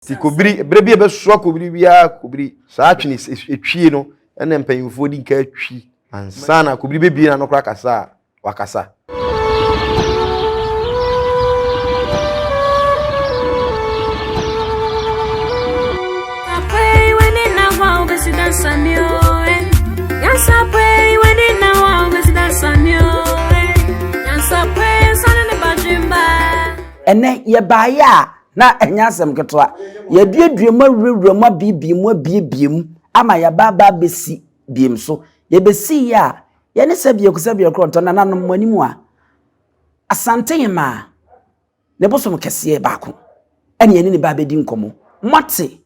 Nti kobiri, berɛ bi a ɛbɛsoa kobiri biara kobiri, saa twene etwie no ɛna mpanyinfoɔ di nka atwi ansa na kobiri bɛbie n'ano koraa kasa a wakasa. Ɛnɛ yɛbaeɛ a Na ɛnyɛ asɛm ketewa. Yɛaduadua mu, awurawura mu, abiebie mu, abiebie mu ama yɛaba aba abɛsi biem so. Yɛbɛsiiɛ a, yɛne sɛbiako sɛbiako ntɔ nananom mo anim a, Asantehemaa ne bosom kɛseɛ baako ɛne yɛne ne ba abɛdi nkɔmmɔ. Moate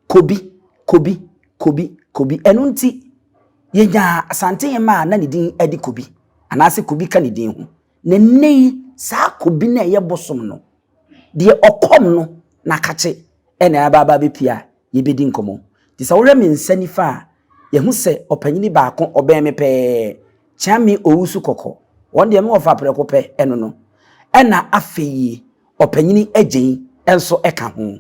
Kobi, Kobi, Kobi, Kobi. Ɛno nti, yɛnyaa Asantehemaa a na ne din de Kobi, anaasɛ Kobi ka ne din ho. Na nnɛ yi, saa Kobi no a ɛyɛ bosom no, deɛ ɔkɔm no n'akakye na aba aba abɛpue a yɛbɛdi nkɔmmɔ. Nti sɛ wohwɛ me nsa nifa a, yɛhu sɛ ɔpanyini baako ɔbɛn me pɛɛ, Kyeame Owusu Kɔkɔ. Wɔn deɛ me wɔfa prɛko pɛ ɛno no. Ɛna afei yi, ɔpanyini Agyei nso ka ho.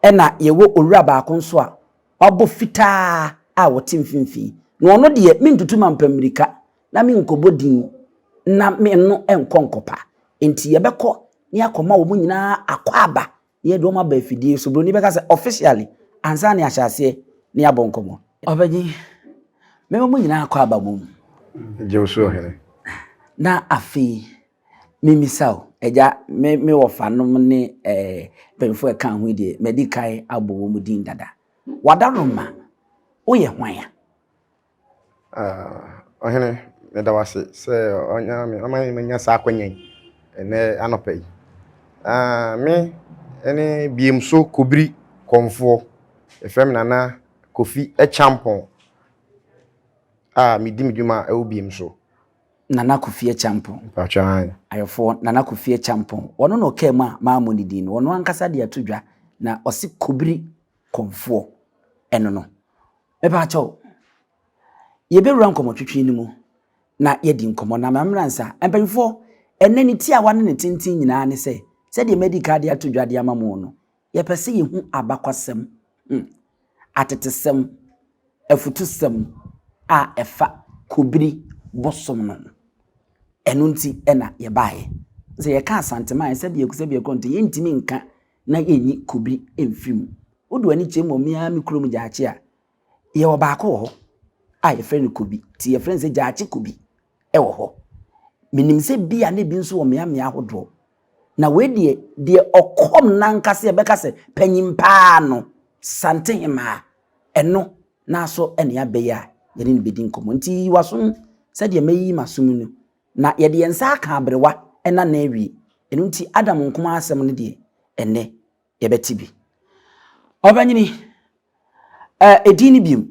Ɛna yɛwɔ owura baako nso a wabɔ fitaa a ɔte mfimfini. Na ɔno deɛ mentutu mampa mmirika na menkɔbɔ din na me no nkɔ nkɔpa. Enti yɛbɛkɔ na yɛakɔma wɔn nyinaa akwaaba na yɛde wɔn aba afidie so. Buroni bɛka sɛ officially ansa na yɛahyɛ aseɛ na yɛabɔ nkɔmmɔ. Ɔpanyin, mɛma mo nyinaa akwaaba mmom. Gye wo so, ɔhene. Na afei memmisa wo, agya, me me wɔfanom ne eh, mpanyinfoɔ a ɛka ho yi deɛ, madi kan abɔ wɔn din dada. Wadaroma, woyɛ hwan a? Ah, ɔhene, meda wo ase sɛ ɔnya me ɔma manya saa akwanya yi ɛnɛ anɔpa yi. Ah, me ne Biemso Kobiri Kɔmfoɔ, yɛfrɛ me Nana Kofi Akyampɔn a medi me dwuma ɛwɔ Biemso. Nana Kofi Akyampɔn. Mpakyɛ ae. Ayɔfoɔ, Nana Kofi Akyampɔn. Ɔno na ɔkaa mu a mammɔ ne din no. Ɔno ankasa de ato dwa na ɔse Kobiri Kɔmfoɔ ɛno no. Mepaakyɛw, yɛbɛwura nkɔmmɔtwetwe no mu na yɛadi nkɔmmɔ. Na mammra nsa. Mpanyinfoɔ, ɛnnɛ ne tiawa ne ne tenten nyinaa ne sɛ, sɛdeɛ madi kan de ato dwa de ama mo no, yɛpɛ sɛ yɛhu abakwasɛm, hmm, atetesɛm, afutusɛm a ɛfa Kobiri bosom no ho. Ɛno nti na yɛbaeɛ. Sɛ yɛka Asanteman sɛbiako sɛbiako nti, yɛntumi nka na yɛnyi Kobiri mfiri mu. Wode w'ani kyerɛ mu wɔ me ara me kurom Gyaakye a, yɛwɔ baako wɔ hɔ a yɛfrɛ no Kobi. Nti yɛfrɛ no sɛ Gyaakye Kobi wɔ hɔ. Menim sɛ bi a na ebi nso wɔ mmeammea ahodoɔ. Na wei deɛ, deɛ ɔkɔm n'ankasa yɛbɛka sɛ panyin paa no, Santehemaa, ɛno n'aso ne abɛyɛ a yɛne no bɛdi nkɔmmɔ. Nti yi w'asom sɛdeɛ mayiyi m'asom no, na yɛde yɛn nsa aka aberewa na na awie. Ɛno nti Adam nko ara asɛm no deɛ, ɛnnɛ yɛbɛte bi. Ɔbanyini, eh, edin no biom.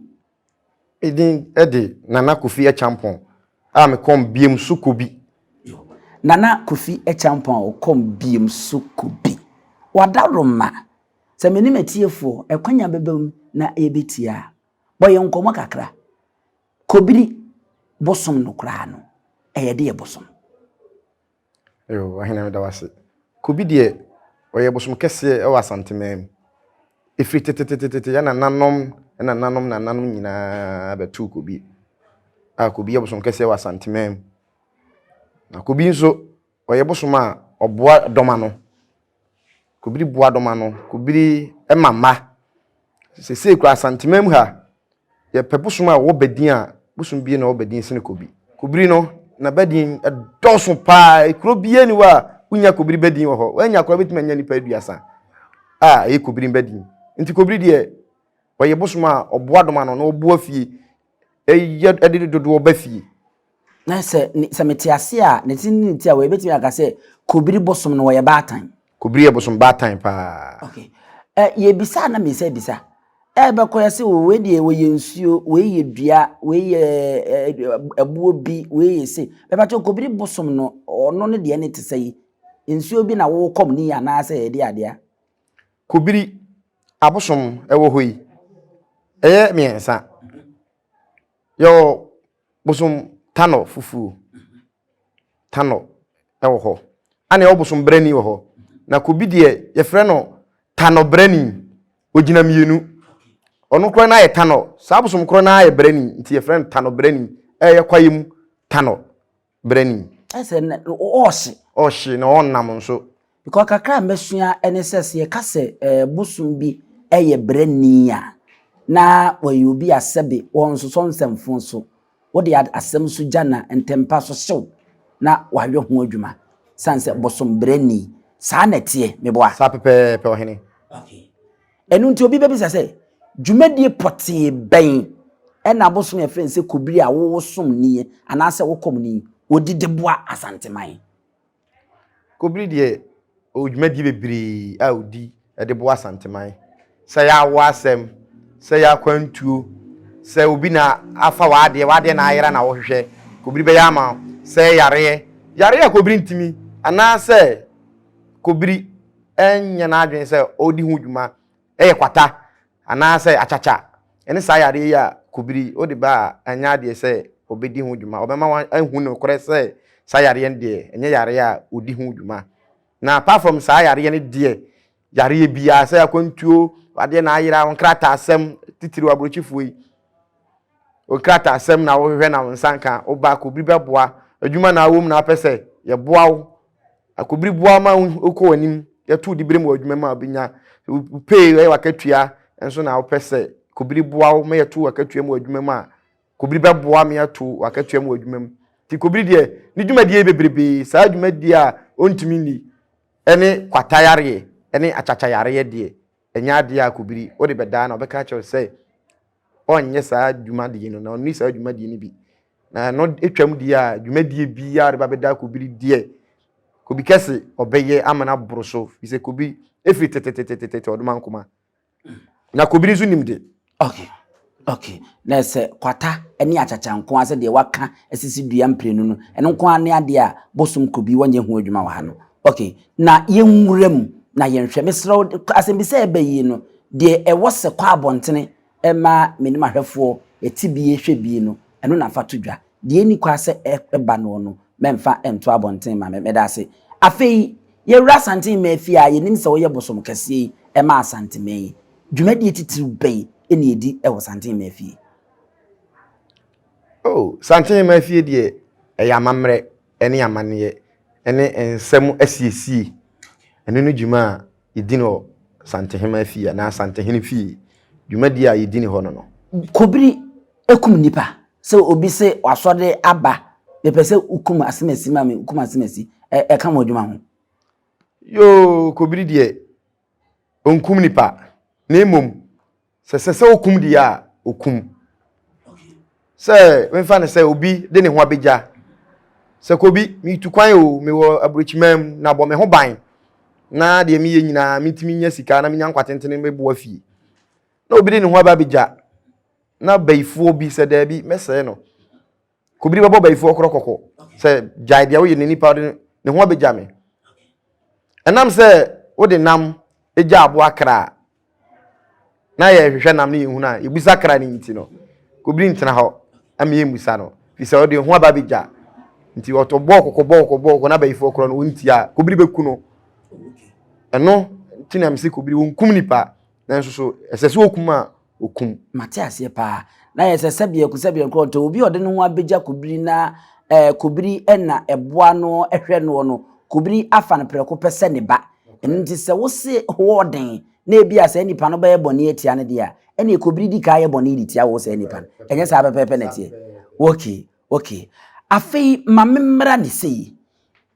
Edin de Nana Kofi Acheampong a mekɔm Biem so Kobi. Nana Kofi Acheampong a ɔkɔm Biem so Kobi. Wadaroma, sɛ me ne m'atiefoɔ ɛkwanya bɛba mu na yɛbɛtie a, bɔ yɛn nkɔmmɔ kakra. Kobiri bosom no koraa no, ɛyɛ deɛ bosom? Yoo, ɔhene meda wo ase. Kobi deɛ, ɔyɛ bosom kɛseɛ wɔ Asanteman mu. Ɛfiri tetetetete, yɛn nananom nananom nananom nyinaa bɛtoo Kobi. A Kobi yɛ bosom kɛseɛ wɔ Asanteman mu. Na Kobi nso, ɔyɛ bosom a ɔboa dɔm ano. Kobiri boa dɔm ano. Kobiri ma mma. Seesei koraa Asanteman mu ha, yɛpɛ bosom a ɔwɔ badin a, bosom bie na ɔwɔ badin sene Kobi. Kobiri no, n'abadin dɔɔso paa. Kuro biara ni hɔ a wonya Kobiri badin wɔ hɔ. Woanya koraa wobɛtumi anya nnipa aduasa a ɛyɛ Kobiri badin. Nti Kobiri deɛ, ɔyɛ bosom a ɔboa dɔm ano na ɔboa fie, ɛyɛ ɛde dodoɔ ba fie. Na sɛ sɛ mete ase a, ne ti ne ne ti a wɔyɛbɛtumi aka sɛ Kobiri bosom no wɔyɛ baatan. Kobiri yɛ bosom baatan paa. Okay. Ɛ yɛbisa na mesa bisa. Ɛbɛkɔ yɛ sɛ wei deɛ wɔyɛ nsuo, wei yɛ dua, wei yɛ ɛboɔ bi, wei yɛ se. Bɛbɛkyɛ Kobiri bosom no ɔno ne deɛ ne te sɛ yi. Nsuo bi na wokɔm ni anaasɛ yɛde adeɛ. Kobiri abosom ɛwɔ hɔ yi ɛyɛ mmiɛnsa. Yɛwɔ bosom tanɔ fufuo, tanɔ wɔ hɔ. Ɛna yɛwɔ bosom brani wɔ hɔ. Na kobi deɛ yɛfrɛ no tanɔ brani. Ogyina mmienu. Ɔno koraa no ayɛ tanɔ. Saa bosom korɔ no ara yɛ brani nti yɛfrɛ no tanɔ brani. Ɛyɛ kwaeɛ mu tanɔ brani. Ɛsɛ na ɔɔhye. Ɔɔhye na ɔɔnam nso. Because kakra a mɛsua ne sɛ sɛ yɛka sɛ ɛɛ bosom bi yɛ brani a, na ɔyɛ obi a sɛbe ɔnsosɔ nsɛmfo so. Wode asɛm nso gya na ntɛmpa so hyew na wayɔ ho adwuma. Sane sɛ bosom brani. Saa na ɛteɛ, meboa? Saa pɛpɛɛpɛ, ɔhene. Okay. Ɛno nti obi bɛbisa sɛ, dwumadie pɔtee bɛn ɛna abosom a yɛfrɛ no sɛ kobiri a wosom ni anaasɛ wokɔm ni wɔdi de boa Asanteman? Kobiri deɛ, ɔwɔ dwumadie bebree a ɔdi de boa Asanteman. Sɛ ɛyɛ awoɔ asɛm, sɛ ɛyɛ akwantuo, sɛ obi na afa w'adeɛ, w'adeɛ na ayera na wohwehwɛ, kobiri bɛyɛ ama wo. Sɛ yareɛ, yareɛ a kobiri ntumi, anaasɛ kobiri nyɛ n'adwene sɛ ɔredi ho dwuma yɛ kwata anaasɛ akyakya ne saa yareɛ yi a kobiri wode ba a ɛnyɛ adeɛ sɛ ɔbɛdi ho dwuma. Ɔbɛma wahu nokorɛ sɛ saa yareɛ no deɛ ɛnyɛ yareɛ a ɔdi ho dwuma. Na apart from saa yareɛ no deɛ yareɛ biara sɛ akwantuo, adeɛ na ayera, wo nkrataasɛm titiriw aburokyifoɔ yi, wo nkrataasɛm na wohwehwɛ na wo nsa nka, woba kobiri bɛboa, adwuma na awom na apɛ sɛ yɛboa wo Akobiri boa ma wokɔ w'anim, yɛto wo diberem wɔ adwuma mu a wobɛnya wo pay, ɛyɛ w'akatua nso na wopɛ sɛ kobiri boa wo ma yɛto w'akatua mu wɔ adwuma mu a, kobiri bɛboa ma yɛato w'akatua mu wɔ adwuma mu. Nti kobiri deɛ, ne dwumadie yɛ bebrebee, saa dwumadie a ɔntumi nni ne kwata yareɛ ne akyakya yareɛ deɛ, ɛnyɛ adeɛ a kobiri wode bɛdaa na ɔbɛka akyerɛ wo sɛ ɔnyɛ saa dwumadie no na ɔnni saa dwumadie no bi. Na ɛno twam deɛ a, dwumadie biara de ba bɛda Kobiri deɛ, Kobi kɛse ɔbɛyɛ ama no aboro so, fi sɛ Kobi ɛfiri tetetetetete ɔdoma nkoma. Na Kobiri nso nim de. Okay, okay. Na sɛ kwata ne akyakya nko ara sɛ deɛ waka asisi dua mprenu no, ɛno nko ara ne adeɛ a bosom Kobi wɔnyɛ ho adwuma wɔ ha no. Okay, na yɛnwura mu na yɛnhwɛ. Mesrɛ wo, asɛmbisa a ɛba yi no, deɛ ɛwɔ sɛ kɔ abɔntene ɛma me ne m'ahwɛfoɔ yɛte bie hwɛ bie no, ɛno na fa to dwa. Deɛ ɛnni kwa sɛ ɛba noɔ no, mɛmfa nto abɔnten mma me. Meda ase. Afei, yɛwura Asante Mmaa fie a yɛnim sɛ woyɛ bosom kɛseɛ yi ma Asanteman yi. Dwumadie titiriw bɛn na ɛdi wɔ Sante Mmaa fie? Oh, Sante Mmaa fie deɛ, ɛyɛ amammerɛ ne amanneɛ ne nsɛm asiesie. Ɛno ne dwuma a yɛdi no wɔ Santehema fie anaa Santehene fie. Dwumadie a yɛdi no hɔ no no. Kobiri kum nnipa. Sɛ obi se wasɔre aba, mepɛ sɛ wokum asemasi ma me, wokum asemasi. Ɛka mo adwuma ho? Yoo, Kobiri deɛ, ɔnkum nipa. Na mmom, Sɛ sɛ sɛ okum deɛ a, okum. Sɛ memfa no sɛ obi de ne ho abɛgya. Sɛ Kobi, metu kwan o, mewɔ aburokyiman mu, na bɔ me ho ban. Na deɛ meyɛ nyinaa, mentumi nya sika na menya nkwa tentene mɛboa fie. Na obi de ne ho aba abɛgya. Na bayifoɔ bi sɛ daabi, mɛsɛe no. Kobiri bɛbɔ bayifoɔ korɔ kɔkɔ sɛ gyae deɛ woyɛ ne nipa de ne ho abɛgya me. Ɛnam sɛ wode nam gya aboa kra na yɛhwehwɛ nam ne yɛhunu a yɛbusa kra no nti no kobiri ntena hɔ ama yɛmmusa no firi sɛ ɔde ho aba abɛgya nti ɔtɔ bɔɔ kɔkɔ bɔɔ kɔkɔ bɔɔ kɔkɔ na bayifoɔ korɔ no wɔnti a kobiri bɛku no. Ɛno nti na mese kobiri wɔnkum nipa nanso so ɛsɛ sɛ wɔkum a okum. Mate aseɛ paa. Na yɛ sɛ sɛbeɛko sɛbeɛko ɔtɔ obi a ɔde ne ho abɛgya kobiri na ɛɛ kobiri na ɛboa no hwɛ noɔ no, kobiri afa no prɛko pɛ sɛ ne ba. Ɛno nti sɛ wose hoɔden na ebi a saa nipa no bɛyɛ bɔne atia no deɛ a, ɛneɛ kobiri di kan yɛ bɔne de tia wo saa nipa no. Ɛnyɛ saa pɛpɛɛpɛ na ɛteɛ? Okay, okay. Afei ma me mmra ne sei.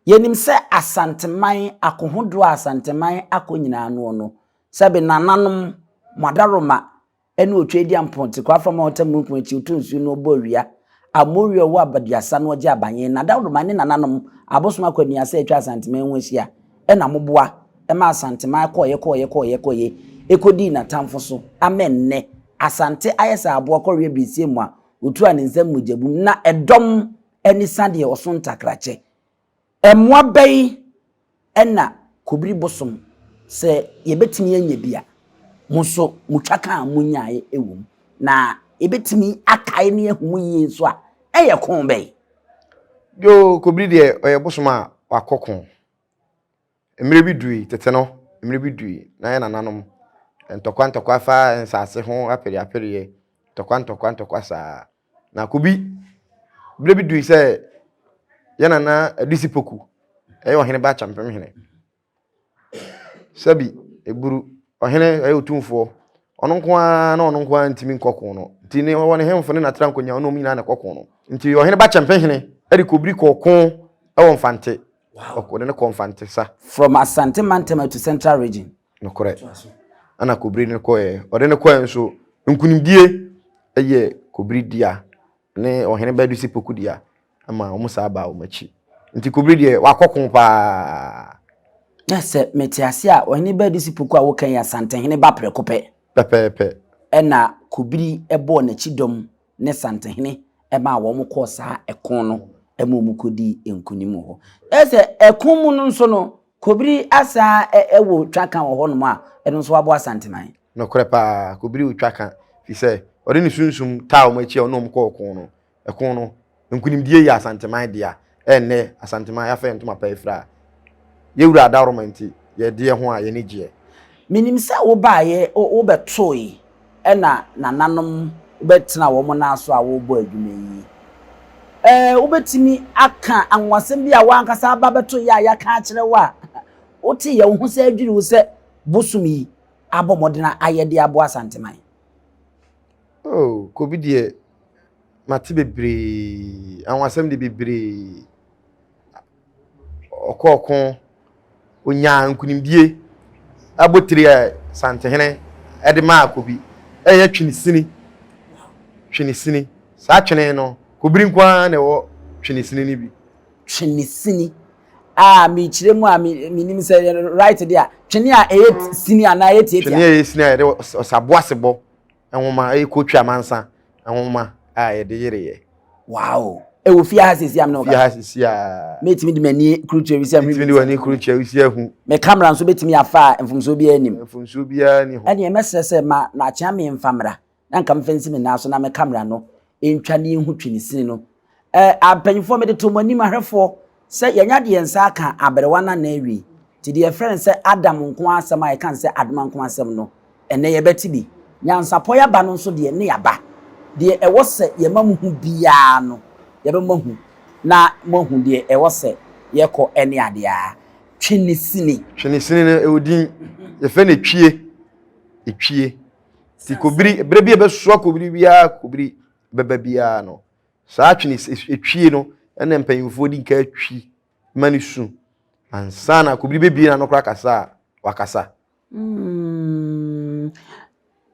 Yɛnim sɛ Asanteman, akohodoɔ a Asanteman akɔ nyinaa noɔ no, Sɛbe nananom, mo adaworoma ne Otweaduampɔn te Kwafra ma ɔtam mununkum akyi, ɔtɔ nsuo na ɔbɔ awia, Amowie ɔwɔ abaduasa na ɔgye abanyen, N'adaworoma ne nananom, abosom akwanuasa a atwa Asanteman ho ahyia na moboa ma Asanteman kɔeɛ kɔeɛ kɔeɛ kɔeɛ ɛkɔdii n'atamfo so ama ɛnnɛ Asante ayɛ sɛ aboa kɔweɛ beresie mu a ɔtua ne nsam mogyabum na ɛdɔm ani sa deɛ ɔso ntakrakyɛ. Mmoa bɛn na kobiri bosom, sɛ yɛbɛtumi anya bi a, mo nso mo twaka a monyaeɛ wɔ mu, na yɛbɛtumi akae ne ahu mu yie nso a, ɛyɛ ko bɛn? Yoo, kobiri deɛ ɔyɛ bosom a wakɔ ko. Mmerɛ bi dui, tete no, mmerɛ bi dui, na yɛn nananom Ntɔkwa ntɔkwa fa nsase ho apereapereɛ, ntɔkwa ntɔkwa ntɔkwa saa. Na Kobi, berɛ bi dui sɛ yɛn nana Adusi Poku, ɛyɛ ɔhene ba Kyampem hene. Sɛbi, eburu, ɔhene ɛyɛ otumfoɔ, ɔno nko ara na ɔno nko ara ntumi nkɔ ko no. Nti ne ɔwɔ ne hemfo ne n'atra nkonya ɔne wɔn nyinaa na ɛkɔ ko no. Nti ɔhene ba Kyɛmpe hene de Kobiri kɔɔ ko wɔ Mfante. Ɔde no kɔɔ Mfante sa. From Asante Mantam to Central Region. Nokorɛ. Ɛna Kobiri no kɔɛ. Ɔde no kɔɛ nso, nkunimdie yɛ Kobiri dea ne ɔhene ba Adusi Poku dea ma wɔn saa baa wɔn akyi. Nti Kobiri deɛ wakɔ ko paa. Na sɛ mete ase a, ɔhene ba Adusi Poku a woka yi Asantehene ba prɛko pɛ. Pɛpɛɛpɛ. Ɛna Kobiri bɔɔ n'akyi dɔm ne Santehene maa wɔn kɔɔ saa ɛko no ma wɔn kɔdii nkunim wɔ hɔ. Ɛyɛ sɛ ɛko mu no nso no, Kobiri asan wɔ twaka wɔ hɔnom a ɛno nso aboa Asanteman. Nokorɛ paa, Kobiri wɔ twaka, firi sɛ ɔde ne sunsum taa wɔn akyi a ɔne wɔn kɔɔ ɔko no. Ɛko no, nkunimdie yɛ Asanteman dea. Ɛnnɛ, Asanteman yɛafa yɛn ntoma pa afira a, yɛn wura adaworoma nti, yɛde yɛn ho a yɛn ani gyeɛ. Menim sɛ wobaeɛ, wobɛtoe na nananom bɛtena wɔn nan so a wɔrebɔ adwuma yi. Ɛɛ, wobɛtumi aka anwonwasɛm bi a w'ankasa aba bɛto yɛ a yɛaka akyerɛ wo a wote yɛ wo ho sɛ adwiri wo sɛ bosom yi abɔ mmɔden ayɛ de aboa Asanteman? Oh, Kobi deɛ, mate bebree, anwonwasɛm de bebree. Ɔkɔɔ ko, ɔnyaa nkunimdie abotire a Santehene de maa Kobi. Ɛyɛ twenesini, twenesini. Saa twene no, Kobiri nko ara na ɛwɔ twenesini no bi. Twenesini. A mekyerɛ mu a menim sɛ right deɛ a, twene a ɛyɛ sini anaa ɛyɛ tiatia? Twene a ɛyɛ sini a yɛde ɔsaboasebɔ nwoma, ɛyɛ kotwi amansa nwoma a yɛde yereyɛ. Wow! Ɛwɔ fie ha sisi amena ɔka. Fie ha sisi a. Mɛtumi de m'ani kurukyerɛ wisi ahuru. Mɛtumi de w'ani kurukyerɛ wisi ahu. Me kamera nso bɛtumi afa a mfomsoɔ biara nim. Mfomsoɔ biara ni hɔ. Ɛneɛ mɛsrɛ sɛ ma n'akyea me mfa mmra na nka mfa nsi me nan so na me kamera no ntwa ne yɛnhu twene sini no. Ɛɛ mpanyinfoɔ mede to mo anim ahwɛfoɔ Sɛ yɛanya de yɛn nsa aka aberewa no anaa awie, nti deɛ yɛfrɛ no sɛ Adam nko ara asɛm a yɛka no sɛ Adoma nko asɛm no, ɛnnɛ yɛbɛte bi. Nyansapɔ yɛaba no nso deɛ, ne yɛaba. Deɛ ɛwɔ sɛ yɛma mo hu biara no, yɛbɛma moahu, na moahu deɛ ɛwɔ sɛ yɛkɔ ne adeɛ ara. Twenesini. Twenesini no, ɛwɔ din. Yɛfrɛ no etwie. Etwie. Nti kobiri, berɛ bi a ɛbɛsoa kobiri biara, kobiri bɛba biara no, Saa twene etwie no na mpanyimfoɔ di nka twi ma no su ansa na kobiri bɛbie n'ano koraa kasa a wakasa. Mm.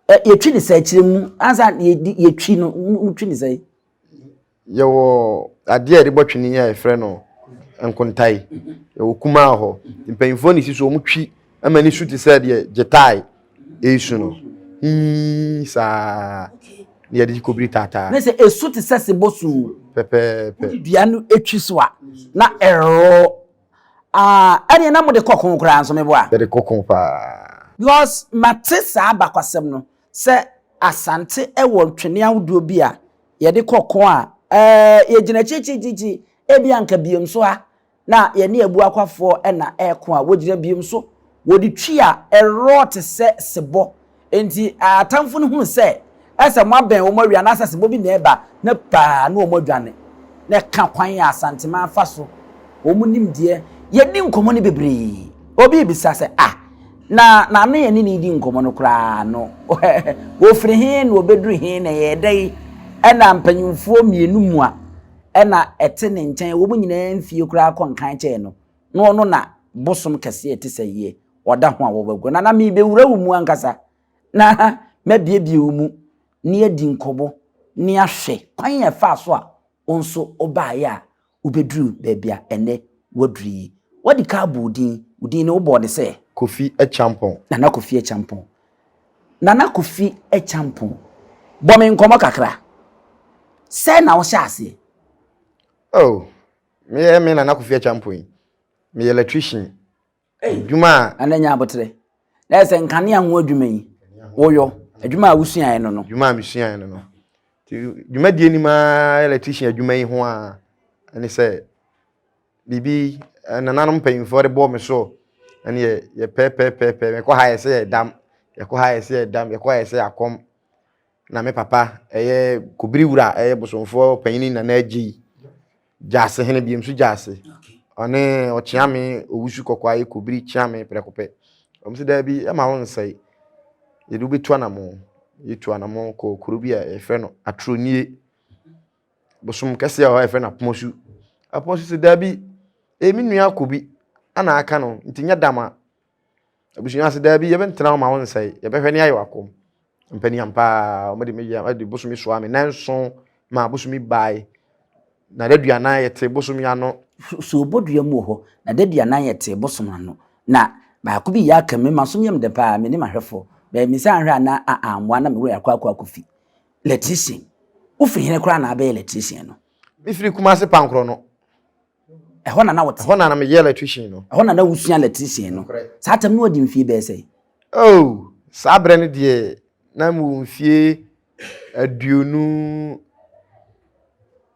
Yɛtwi ne sɛ kyerɛ mu ansa yɛdi yɛtwi no motwi ne sɛ. Yɛwɔ adeɛ a yɛde bɔ twene a yɛfrɛ no nkontae. Yɛwɔ kumaa hɔ. Mpanyimfoɔ na ɛsi so wɔn twi ma ne su te sɛ deɛ gyetae ɛresu no. Hii saa. Na yɛde kobiri taataa. Ne sɛ esu te sɛ sebɔ su. Pɛpɛɛpɛ. Wode dua no etwi so a na ɛrɔ. Ah, ɛneɛ na mode kɔ ko koraa nso meboa. Yɛde kɔ ko paa. Because mate saa abakwasɛm no sɛ Asante wɔ ntwene ahodoɔ bi a yɛde kɔ ko a, ɛɛ yɛgyina akyirikyirikyirikyiri, ebia anka biom so ha na yɛne abuakwafoɔ na ɛreko a, wɔgyina biom so, wɔde twi a ɛrɔ te sɛ sebɔ. Enti atamfo no hunu sɛ ɛsɛ moabɛn wɔn awie anaasɛ sebɔ bi na ɛreba na paa na wɔn adwane. Na ɛka kwan a Asanteman fa so, wɔn nimdeɛ. Yɛdi nkɔmmɔ no bebree. Obi rebisa sɛ, ah, na na ano yɛne no redi nkɔmmɔ no koraa no, wɔfiri he na wɔbɛduru he na ɛyɛɛ dɛn ɛna mpanyimfoɔ mmienu mua na ɛte ne nkyɛn, wɔn nyinaa mfie koraa kɔ nkan kyɛɛ no, na ɔno na bosom kɛseɛ a ɛte sɛ yie ɔda ho a wɔbɛgo. Na na merebɛwura wo mu ankasa, na mabiebie wo mu, na yɛadi nkɔmmɔ, na yɛahwɛ kwan a ɛfaa so a wo nso wobaeɛ a wobɛduru baabi a ɛnnɛ woaduru yi. Woadi ka abɔ wo din, wo din no wobɔɔ no sɛ? Kofi Acheampong. Nana Kofi Acheampong. Nana Kofi Acheampong, bɔ me nkɔmmɔ kakra. Sɛn na wohyɛ aseɛ? Oh, meyɛ me Nana Kofi Acheampong yi, meyɛ electrician. Adwuma a. Nana nya aboterɛ. Na yɛ sɛ nkanea ho adwuma yi, woyɔ. Adwuma a wosuaeɛ no no. Adwuma a mesuaeɛ no no. Nti dwumadie nim ara electrician adwuma yi ho a, ɛne sɛ biribi nananom mpanyinfoɔ de bɔɔ me so ɛne yɛ yɛpɛɛpɛɛpɛɛpɛ mekɔ ha yɛ sɛ yɛ dam. Yɛkɔ ha yɛsɛ yɛdam, yɛkɔ ha yɛsɛ akɔm. Na me papa ɛyɛ Kobiri wura ɛyɛ bosomfoɔ panyini Nana Agyei Gyaase hene biem so Gyaase. Ɔne Ɔkyeame Owusu Kɔkɔɔ ayɛ Kobiri Kyeame prɛko pɛ. Wɔn sɛ daabi ɛma wo nsɛe. Yɛde wobɛtu anamo. Yɛtu anamo kɔ kuro bi a yɛfrɛ no Atronie. Bosom kɛseɛ a yɛfrɛ no Apomasu. Apomasu sɛ daabi ɛyɛ me nua Kobi ana aka no nti nyɛ dama. Abusua ase daabi yɛbɛntena hɔ ma wo nsɛe yɛbɛhwɛ ne ayɛ wakɔm. Mpanin ampa ara wɔde me yɛ wɔde bosome soa me nanson ma bosome bae na daduanan yɛte bosome ano. So bodua mu wɔ hɔ na daduanan yɛte bosom ano na baako bi yɛ aka me masom yam dɛ paa me ne mahwɛfoɔ bɛɛ me nsa anhwɛ a na ammoa na me werɛ akɔ akɔ akɔfi electrician wofiri hene koraa na abɛyɛ electrician no. Mefiri Kumase Pankorɔ no. Ɛhɔ na na wote. Ɛhɔ na na meyɛ electrician no. Ɛhɔ na na wosua electrician no. Saa tam no wadi mfie bɛyɛ sɛn? Oh, saa berɛ no deɛ na mewɔ mfie aduonu.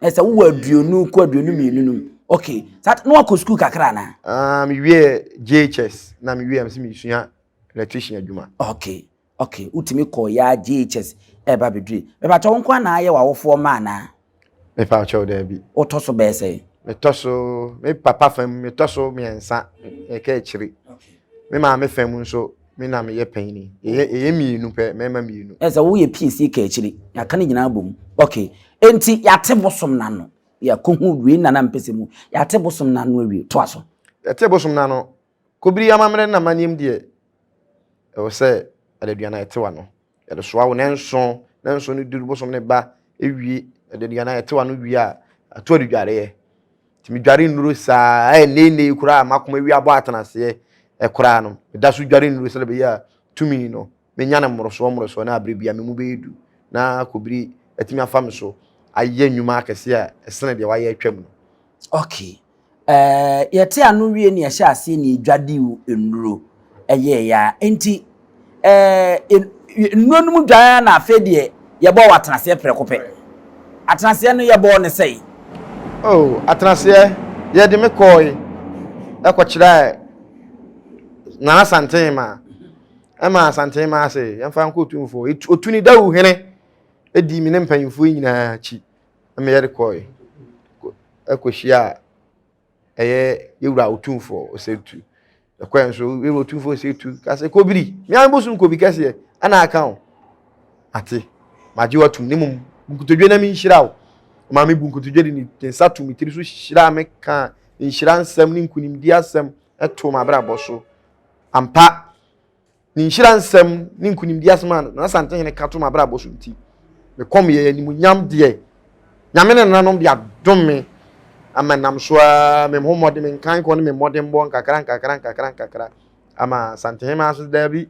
Ɛsɛ wowɔ aduonu kɔ 22 no mu. Okay, saa na wakɔ sukuu kakra anaa? Ah, mewie JHS na mewie a mesɛ mesua electrician adwuma. Okay. Ok, wotumi kɔɔ yaa JHS ɛreba abɛduru. Mepakyɛ wo nko ara na ayɛ w'awofoɔ mma anaa? Mepakyɛw daabi. Wotɔ so bɛyɛ sɛn? Metɔ so, me papa fam metɔ so mmiɛnsa, meka akyire. Me maame fam nso, me na meyɛ panyini. Yɛyɛ yɛyɛ mmienu pɛ, mmarima mmienu. Ɛsɛ woyɛ piesie ka akyire, yɛaka ne nyinaa bom. Ok, enti yɛate bosom no ano, yɛakɔhu wei na na mpɛ sɛ mu, yɛate bosom no ano awie, toa so. Yɛte bosom no ano, Kobiri amammerɛ ne n'amanneɛm deɛ, ɛwɔ sɛ adaduanan ɛtew ano. Yɛde soa wo nnanson, nnanson no duru bosom no ba wie, adaduanan ɛtew ano wie a, ato adudwareɛ. Nti medware nnuro saa, a ɛnnɛnnɛ yi koraa a m'akoma awie abɔ atenaseɛ koraa no, meda so dware nnuro sɛdeɛ ɛbɛyɛ a tumi no, menya no mmorosoɔ mmorosoɔ na aberɛ biara me mu bɛyɛ du na kobiri atumi afa me so ayɛ nnwuma akɛseɛ a ɛsene deɛ wayɛ atwam no. Okay. Ɛɛ, yɛte ano wie ne yɛhyɛ aseɛ ne yɛdwa de nnuro ɛyɛɛyɛ a, nti ɛɛ nnuro no mu dwa ara na afei deɛ yɛbɔɔ wɔ atenaseɛ prɛko pɛ. Atenaseɛ no yɛbɔɔ ne sɛe? Oh, atenaseɛ, yɛde me kɔɔe ɛkɔkyerɛɛ Nana Santema, ɛma Asantema ase yɛmfa nkɔ Otumfoɔ. Otuni Dawu hene ɛdii me ne mpanyinfoɔ yi nyinaa akyi. ɛma yɛde kɔe ɛkɔhyia ɛyɛ yɛwura otumfoɔ ɔsɛtu ɛkɔɛ nso yɛwura otumfoɔ ɔsɛtu kasɛ kobiri mmea bosom kobi kɛseɛ ɛna aka o ate magye watum ne mom nkotodwe na menhyira wo maame bu nkotodwe de ne nsa to me tiri so hyira me ka nhyira nsɛm ne nkunimdi asɛm ɛto m'abrabɔ so ampa Ne nhyira nsɛm ne nkunimdi asɛm a Nana Asantehene ka to m'abrabɔ so nti, me kɔm yɛ animuonyam deɛ Nyame ne nananom de adom me ama nam so ara me ho mmɔden me nkankɔ ne me mmɔdenbɔ nkakra nkakra nkakra nkakra ama Asantehene so daabi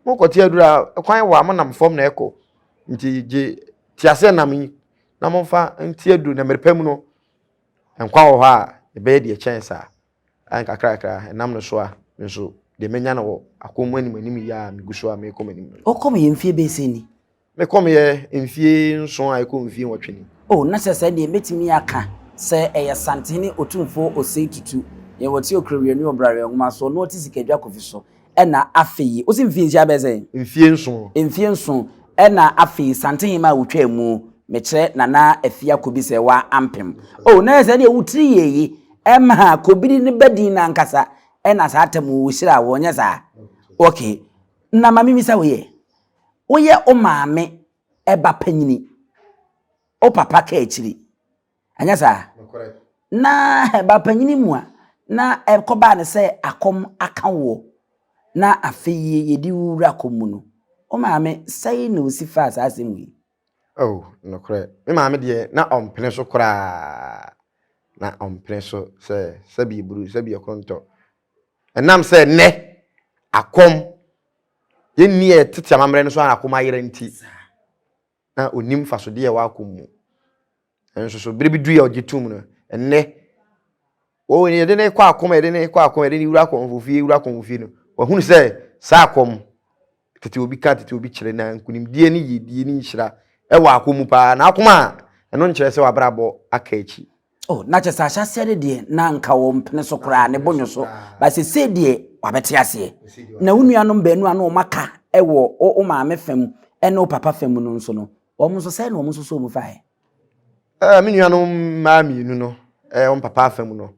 mokɔte aduru a kwan wɔ a monam fam na ɛkɔ nti gye te aseɛ nam yi na momfa nte aduru na mmerɛ pa mu no nkwa wɔ hɔ a ɛbɛyɛ deɛ ɛkyɛn saa. A Nkakrankakra, ɛnam no so a, me nso, deɛ manya no wɔ akɔm mu anim anim yi a megu so a merekɔ m'anim no. Wokɔm yɛ mfie bɛyɛ sɛn ni? Mekɔm yɛ mfie nson a ɛkɔ mfie nwɔtwe ni. Oh, na sɛ sɛɛ deɛ mɛtumi aka sɛ ɛyɛ Santehene Otumfoɔ Osei Tutu, deɛ ɔte Okurawiani Ɔbrawe Nwoma so, na ɔte Sikadwa Kofi so, ɛna afei yi, wose mfie nsia bɛyɛ sɛn? Mfie nson. Mfie nson, ɛna afei Santehema a wotwaa mu, mekyerɛ Nana Afia Kobi sɛ wa ampem. Oh, na ɛsɛ deɛ wo tiri yɛ yi, ɛma Kobiri ne ba din no ankasa, ɛna saa tam wo hyiraa wo, nyɛ saa? Ok, na ma memisa wo yɛ, woyɛ wo maame ɛba panyini, wo papa ka akyiri, Anyɛ saa? Na ba panyini mu a, na ɛkɔbaa no sɛ akɔm aka woɔ, na afei yi yɛde wo wura kɔm mu no, wo maame sɛe na ɔsi faa saa asɛm wei? Oh, nokorɛ. Me maame deɛ, na ɔmpene so koraa. Na ɔmpene so sɛ sɛbi eburu, sɛbi ɛkorontɔ. Ɛnam sɛ nnɛ, akɔm, yɛnni yɛ tete amammerɛ no so a akɔm ayera nti. na ɔnim mfasodeɛ a ɛwɔ akɔm mu. Nanso so berɛ bi dui a ɔgye tom no, ɛnnɛ, wɔn yɛde no kɔ akɔm, yɛde no kɔ akɔm, yɛde no wura akɔmfo wura akɔmfo fie no, wahunu sɛ saa akɔm, tete obi ka, tete obi kyerɛ, na nkunimdie ne yiedie ne nhyira ɛwɔ akɔm mu paa. Na akɔm a, ɛno nkyerɛ sɛ wabrabɔ aka akyi. Oh, na kyɛ sɛ ahyɛaseɛ no deɛ na anka wɔmpene so koraa ne bo nwo so, ba sesei deɛ wabɛte aseɛ. Na wo nuanom baanu a na wɔn aka wɔ wo maame fa mu ne wo papa fa mu no nso no, wɔn nso sɛn na wɔn nso sɔɔ mu faeɛ? Eh, me nuanom mmaa mmienu no, eh, wɔn papa afa mu no,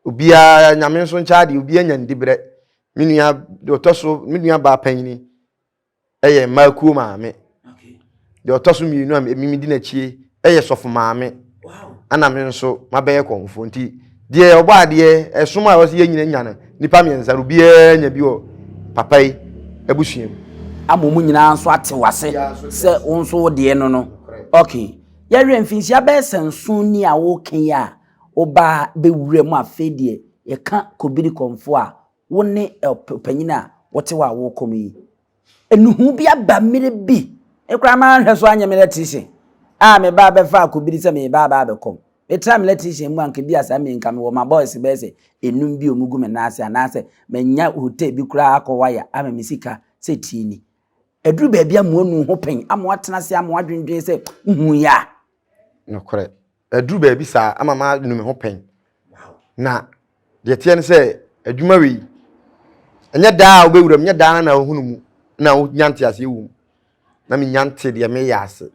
obiara nyame nso nkyɛ adeɛ, obiara nya ne diberɛ. Me nua deɛ ɔtɔ so, me nua baa panyini yɛ mmaa kuo maame. Deɛ ɔtɔ so mmienu a mimi di n'akyie yɛ sɔfo maame. Ɛna me nso mabɛyɛ kɔnfoɔ nti deɛ ɔbɔ adeɛ ɛsom a ɛwɔ sɛ yɛn nyina nya no nipa mmiɛnsa no obiara nya bi wɔ papa yi abusua mu. Ama wɔn nyinaa nso ate wase sɛ wo nso wo deɛ no no. Okay. Yɛhwɛ mfinhyia bɛyɛ sɛ nson ni a woka yi a wobaa bɛwura mu afei deɛ yɛka kobiri kɔnfoɔ a wo ne ɔpanyin a wote hɔ a worekɔ mu yi. Nnuhu bi aba mmere bi. Me koraa manhwɛ so anyɛ me electrician a meba abɛfa akobiri sɛ mereba aba abɛkɔm. Metra me electrician mu a anka bi a saa mmere nka mewɔ ma boys bɛyɛ sɛ enum bi a wɔgu me nan ase anaasɛ manya hotel bi koraa akɔ wire ama me sika sɛ tie ni. Aduru baabi a moanu ho pɛn ama woatena ase ama woadwendwen sɛ wohui a. Nokorɛ. Aduru baabi saa ama manu me ho pɛn. Na deɛ teɛ ne sɛ adwuma wei ɛnyɛ daa a wobɛwura mu nyɛ daa na wohunu mu na wonya nteaseɛ wɔ mu na menya nte deɛ meyɛ ase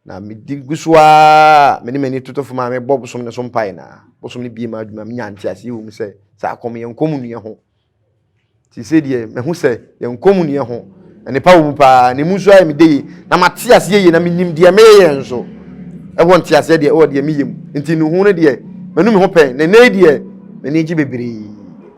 na medi gu so ara mede m'ani toto fam a mebɔ bosom no so mpae na bosom no bie ma adwuma menya nteaseɛ wɔ mu sɛ saa kɔm yɛn kɔm nua ho Nti sei deɛ mahu sɛ yɛn kɔn mu nni ho nnepa wɔ mu paa, na emu nso ayɛ me dɛ yie, na mate aseɛ yie, na menim deɛ meyɛ nso ɛwɔ nteaseɛ deɛ ɛwɔ deɛ meyɛ mu. Nti nnuhu no deɛ, manu me ho pɛn, na nnɛ yi deɛ m'ani gye bebree.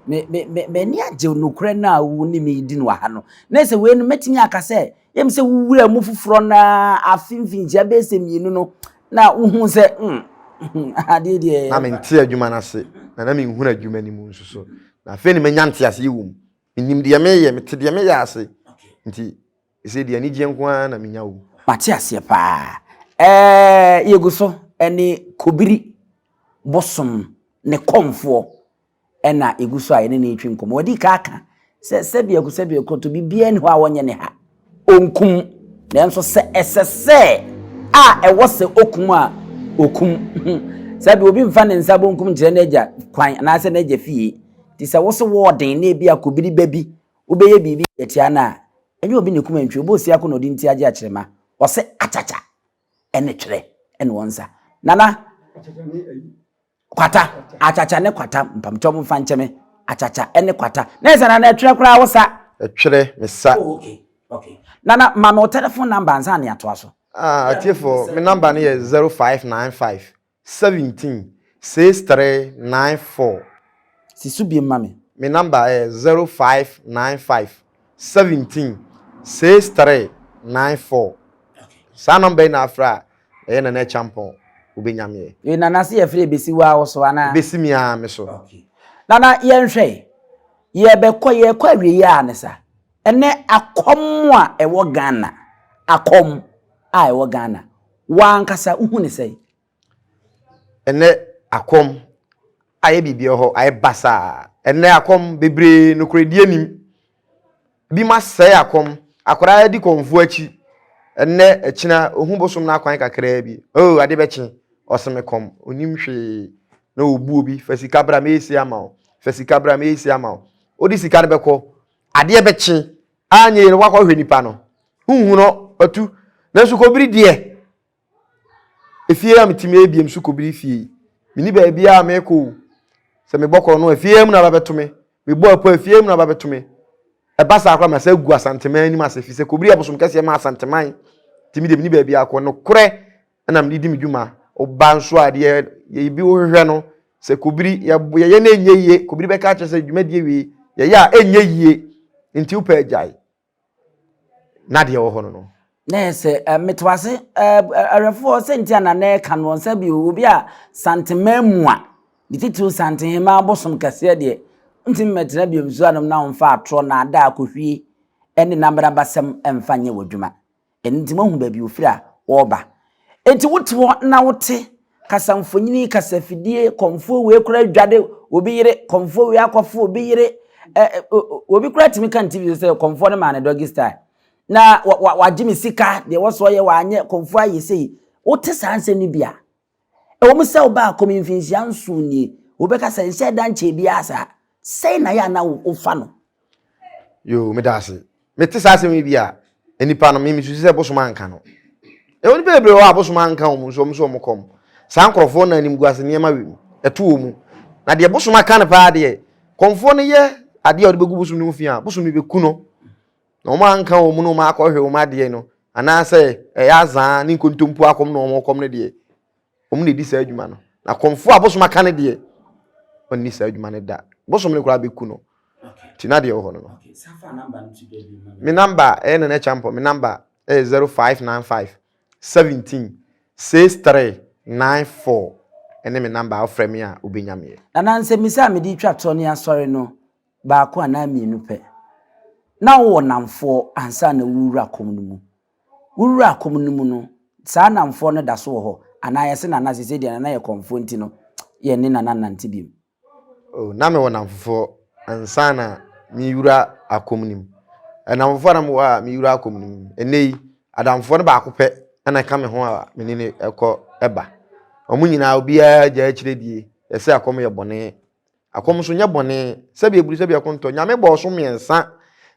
Me, me, me, m'ani agye nokorɛ no a wo ne me redi no wɔ ha no. Na sɛ wei no, mɛtumi aka sɛ, yɛm sɛ wo wura mu foforɔ no ara, afe mfinhyia bɛyɛ sɛ mmienu no, na wohu sɛ, mm, adeɛ deɛ. Na mente adwuma no ase, na na menhunu adwuma no mu nso so. Na afei na manya nteaseɛ wɔ mu. Menim deɛ meyɛ, mete deɛ meyɛ ase. Nti, ɛsɛ deɛ anigyeɛ nko ara na menya wɔ mu. Mate aseɛ paa. Ɛɛ, yɛgu so ne Kobiri bosom ne kɔmfoɔ ɛna yɛgu so a yɛne no retwe nkɔmmɔ. Wadi ka aka sɛ sɛbiako sɛbiako to biribiara nni hɔ a wɔnyɛ ne ha. Ɔnkum, nanso sɛ ɛsɛ sɛ a ɛwɔ sɛ ɔkum a, ɔkum. Sɛbi obi mfa ne nsa bonkum nkyerɛ n'agya kwan anaasɛ n'agya fie. Nti sɛ wo se wɔɔden na ebi akɔbiri ba bi, wobɛyɛ biribi atia no a, ɛnyɛ obi na ɛkum antwi, obi ɔsi ako na ɔde nti agye akyerɛma. Ɔse akyakya ɛne twerɛ ɛne wɔn nsa. Nana, Kwata, akyakya ne kwata, mpamkyɛw momfa nkyɛ me, akyakya ne kwata. Na ɛsɛ nana ɛtwerɛ koraa wo sa. Ɛtwerɛ me sa. Oh, okay, okay. Nana, ma me wo telephone number ansa na yɛatoa so. Ah, atiefoɔ, me number no yɛ 0595 17 6394. Si so biem ma me. Me number yɛ 0595 17 6394. Saa number yi na afrɛ a, Ɛyɛ Nana Acheampong wobɛnya meɛ. Ee Nana se yɛfrɛ ɛbɛsi wo ara wo so anaa? Ɛbɛsi me ara me so. Okay. Nana yɛnhwɛ, yɛbɛkɔ yɛkɔ awieɛ a ne sa. Ɛnɛ akɔm a ɛwɔ Ghana, akɔm a ɛwɔ Ghana, wo ankasa wohu ne sɛn? Ɛnɛ akɔm ayɛ biribi wɔ hɔ, ayɛ basaa. Ɛnɛ akɔm bebree nokorɛdie nim. Bi ma sɛe akɔm. Akwadaa di kɔmfoɔ akyi. Ɛnnɛ, ɛkyena, ɔhu bosom no akwan kakraa bi. Oh, ade bɛkye. Ɔse me kɔm. Ɔnim hwee. Na ɔbu obi. Fa sika bra, mɛyɛ sei ama wo. Fa sika bra, mɛyɛ sei ama wo. Wode sika no bɛkɔ. Adeɛ bɛkye. Anyɛ yie no, woakɔhwɛ nipa no. Wonhu no, watu. Nanso kɔbiri deɛ, Efie a mete mu yi ebiem so kɔbiri fie yi. Menni baabiara a merekɔ o. Sɛ mebɔ korɔ no a, efie mu na aba bɛto me. Mebɔ apu a, efie mu na aba bɛto me. Ɛba saa koraa masa agu Asanteman anim ase ɛfiri sɛ kɔbiri yɛ abosom kɛseɛ ma Asanteman. Nti me deɛ menni baabiara kɔ. Nokorɛ na mede di me dwuma. Woba nso a deɛ yɛbi wohwehwɛ no, sɛ kɔbiri yɛyɛ na ɛnyɛ yie, kɔbiri bɛka akyerɛ sɛ dwumadie wei yɛyɛ a ɛnyɛ yie. Nti wopɛ agyae. na deɛ ɛwɔ hɔ no no. Na yɛ sɛ eh, meto ase eh, awɛfoɔ sɛ nti a na na ɛka no sɛ bi obi a santeman mu a ne titiriw santehema abosom kɛseɛ deɛ ntumi mmɛtena bio nsuo anom na ɔmfa atorɔ na ada akɔhwie ne nabrabasɛm mfa nyɛ w'adwuma. Ɛno nti moahu baabi ofiri a ɔreba. Enti wote hɔ na wote kasamfonini, kasafidie, kɔmfoɔ wei koraa dwade obi yere, kɔmfoɔ wei akɔfo obi yere. Ɛ obi koraa tumi ka ne TV so sɛ kɔmfoɔ no maa ne doggy style. Na wagye me sika, deɛ wɔsɔ yɛ wanyɛ, kɔmfoɔ ayɛ sei. Wote saa nsɛm no bi a, ɛwɔ mu sɛ wobaa kɔm mfinhyia nson nie, wobɛka sɛ nhyɛ da nkyɛɛ biara saa. Sɛn na yɛ a na wofa no? Yoo, meda ase. Mete saa asɛm yi bi a, nnipa no, me mesusu sɛ bosom anka no. Ɛwɔ nnipa bebree wɔ hɔ a bosom anka wɔn nso wɔn nso wɔn kɔm. Saa nkurɔfoɔ na animguase nneɛma wɔ mu, ɛto wɔn mu. Na deɛ bosom aka no paa deɛ, kɔmfoɔ no yɛ adeɛ a ɔde bɛgu bosom no ho fi a, bosom no bɛku no. Na wɔn anka wɔn mu na wɔn akɔhwɛ wɔn adeɛ no, anaasɛ ɛyɛ azaa ne nkontompo akɔm na wɔn kɔm no deɛ, wɔn na ɛdi saa adwuma no. Na kɔmfoɔ a bosom aka no deɛ, ɔnni saa adwuma no da. Bosom no koraa bɛku no. Nti na deɛ ɛwɔ hɔ no no. Me number ɛyɛ Nana Kyampɔ, me number ɛyɛ 0595 17 6394 ɛne me number a wofrɛ me a wobɛnya meɛ. Nana nsɛmmisa a mede retwa toɔ ne asɔre no baako anaa mmienu pɛ. Na wowɔ nnamfoɔ ansa na worewura kɔm no mu. Worewura kɔm no mu no, saa nnamfoɔ no da so wɔ hɔ anaa yɛse Nana seesei deɛ Nana yɛ kɔmfoɔ nti no yɛnne Nana nnante bio? Oh, na mewɔ nnamfofoɔ ansa na mewura akɔm no mu. Nnamfofoɔ a na mewɔ a mewura akɔm no mu. Ɛnnɛ yi, adamfoɔ no baako pɛ na ɛka me ho a me ne no kɔ ba. Wɔn nyinaa, obiara gya akyire die. Yɛsɛ akɔm yɛ bɔne. Akɔm nso nyɛ bɔne. Sɛbi eburu sɛbi ɛkontɔ. Nyame bɔɔ so mmiɛnsa.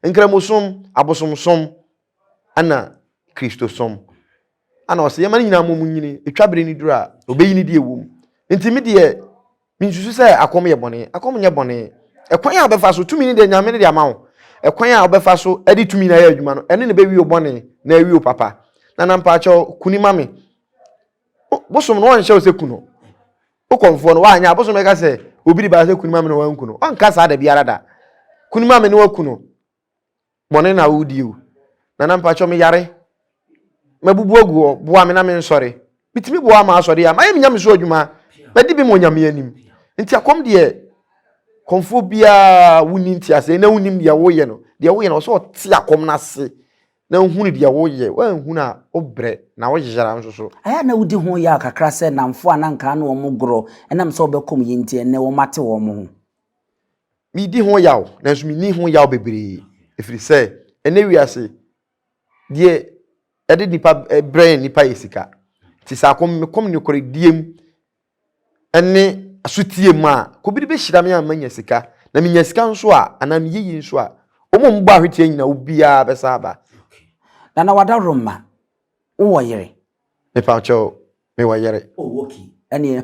Nkramosom, abosomsom, ɛna Kristosom. Ana ɔsɛ yɛma no nyinaa mmom nyini. Etwa bere no duru a, obeyi ne deɛ ɛwɔ mu. Nti me deɛ, mensusu sɛ akɔm yɛ bɔne. Akɔm nyɛ bɔne. Ɛkwan a wobɛfa so, tumi no deɛ Nyame no de ama wo. Ɛkwan a wobɛfa so de tumi no ayɛ adwuma no, ɛno na ɛbɛwie wo bɔne na awie wo papa. Nana mpaakyɛw, kuni ma me. Bosom no wɔnhyɛ wo sɛ ku no. Wo kɔmfoɔ no, woanyɛ a, bosom bɛka sɛ obi de ba sɛ kuni ma me na wanku no. Ɔnka saa da biara da. Kuni ma me na waku no. Bɔne na wodi o. Nana mpakyɛw me yare. Mabubu agu hɔ, boa me na me nsɔre. Metumi boa ma asɔre a, mayɛ me nyame so adwuma. Madi bem wɔ nyame anim. Nti akɔm deɛ, kɔmfoɔ biara wonni nteaseɛ na wonim deɛ woyɛ no. Deɛ woyɛ no, ɔsɛ ɔte akɔm no ase na wohunu deɛ woyɛ. Woanhunu a, wobrɛ na woyera nso so. Ɛyɛ a na wodi ho yaw kakra sɛ nnamfo a na anka ne wɔn gorɔ ɛnam sɛ wɔbɛkɔm yi nti ɛnnɛ wɔate wɔn ho. Medi ho yaw, nanso menni ho yaw bebree, ɛfiri sɛ ɛnɛ wiase deɛ ɛde nipa brɛ yɛn nipa yɛ sika. Nti sɛ akɔm mekɔm nokorɛdie mu ɛne asotie mu a, kɔbiri bɛhyira me a manya sika. Na menya sika nso a, anaa meyɛ yie nso a, wɔn a wɔbɔ ahweteɛ nyina obiara bɛsa aba. Nana Wadaroma, wowɔ yere? Mepakyɛw, mewɔ yere. Oh okay. Ɛne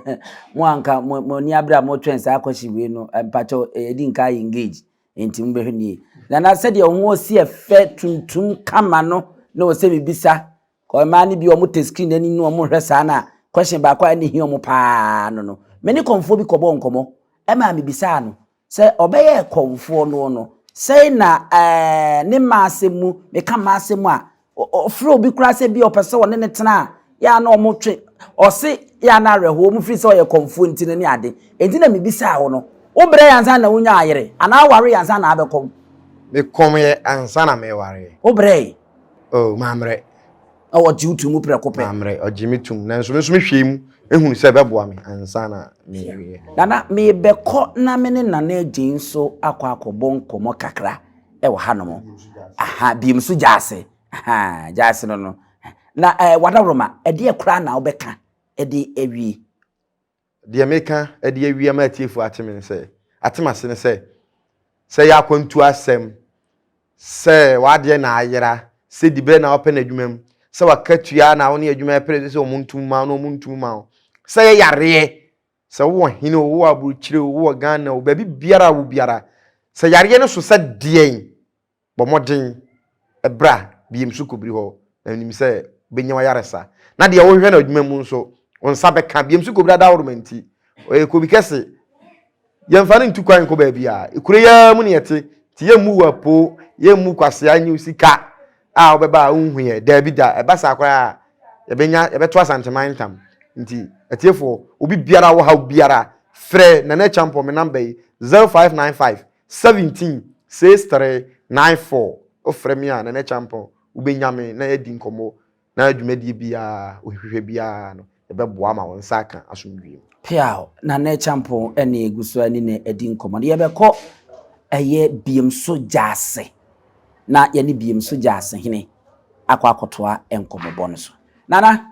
mo anka mo mo ani abere a motwɛn saa question wei no mpakyɛw yɛdi nka ayɛ engage nti mobɛhwɛ nie. Nana sɛdeɛ wo ho si ɛfɛ tuntum kama no na wɔ sɛ mebisa kɔ mmaa no bi wɔn te screen anim no wɔn hwɛ saa na question baako a ɛne hia wɔn paa no no. Me ne kɔmfoɔ bi kɔbɔɔ nkɔmmɔ ɛmaa mebisaa no Sɛ ɔbɛyɛɛ kɔmfoɔ noɔ no, sɛn na ɛɛ ne mma asɛm mu, meka mma asɛm mu a, ɔfrɛ obi koraa sɛ bi ɔpɛ sɛ ɔne ne tena a, yɛ a na ɔmo twe, ɔse yɛ a na awerɛhoɔ, ɔmo firi sɛ ɔyɛ kɔmfoɔ nti no ne ade. Enti na mebisaa wo no, wo brɛɛ ansa na wonyaa yere, anaa wowaree ansa na abɛkɔm? Mekɔmeɛ ansa na mewareɛ. Wo brɛɛ? Oh, mammerɛ. Na ɔgye wo to mu prɛko pɛ. Mammerɛ, ɔgye me tom, nanso me nso mehwɛɛ mu ehunu sɛ ɛbɛboa me ansa na mewie. Nana, merebɛkɔ na me ne Nana Agyei nso akɔ akɔbɔ nkɔmmɔ kakra wɔ hanom. Aha, biem nso gyaase. Aha, gyaase no no. Na eh, Wadaworoma, ɛdeɛ koraa na wobɛka de awie? Deɛ meka de awie ama atiefoɔ ate me ne sɛ, ate m'ase ne sɛ, sɛ ɛyɛ akwantuo asɛm, sɛ w'adeɛ na ayera, sɛ diberɛ na wopɛ no adwuma mu, sɛ w'akatua na wo ne adwuma ɛpere sɛ wɔn ntum ma wo na wɔn ntum ma wo, sɛ ɛyɛ yareɛ, sɛ wowɔ hene o, wowɔ aburokyire o, wowɔ Ghana o, baabi biara a wɔ biara, sɛ yareɛ no so sɛ deɛn, Bɔ mmɔden bra biem so kɔbiri hɔ, na menim sɛ wobɛnya w'ayaresa. Na deɛ wohwehwɛ no adwuma mu nso, wo nsa bɛka. Biem so kɔbiri adaworoma nti, ɔyɛ kobi kɛse. Yɛmfa no ntu kwan nkɔ baabiara. Kuro yi ara mu na yɛte, nti yɛmmu wo apoo, yɛmmu kwasea nyi wo sika a wobɛba a wonhu yɛ. Daabi da, ɛba saa koraa a, yɛbɛnya, yɛbɛto Asanteman ntam. Nti, atiefoɔ, obi biara a ɔwɔ haw biara, frɛ Nana Acheampong, me number yi, 0595 17 63 94 Wofrɛ me a, Nana Acheampong, wobɛnya me na yɛadi nkɔmmɔ na dwumadie biara, wohwehwɛ biara no, yɛbɛboa ma wo nsa aka asomdwoeɛ mu. Peaw, Nana Acheampong ne yɛgu so ne no adi nkɔmmɔ no. Yɛbɛkɔ ɛyɛ Biemso Gyaase na yɛne Biemso Gyaase hene akɔ akɔtoa nkɔmmɔbɔ no so. Nana,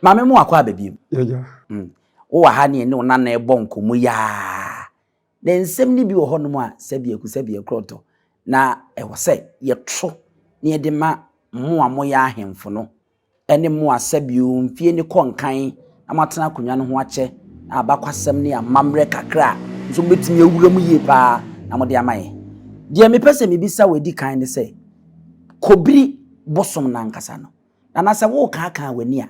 Maame mo akɔ aba biom. Yɛgya. Wowɔ ha ne yɛne wo nana ɛbɔ nkɔmmɔ yi aa. Na nsɛm no bi wɔ hɔnom a, sɛbiaku sɛbiakorɔtɔ. Na ɛwɔ sɛ yɛto na yɛde ma mo a moyɛ ahemfo no ne mo a sɛbio mfie no kɔ nkan na moatena akonnwa no ho akyɛ na abakwasɛm ne amammerɛ kakra a nso mobɛtumi awura mu yie paa na mode ama yɛn. Deɛ mepɛ sɛ mebisa wo adi kan ne sɛ, Kobiri bosom no ankasa no, Nana sɛ worekaakaa w'ani a,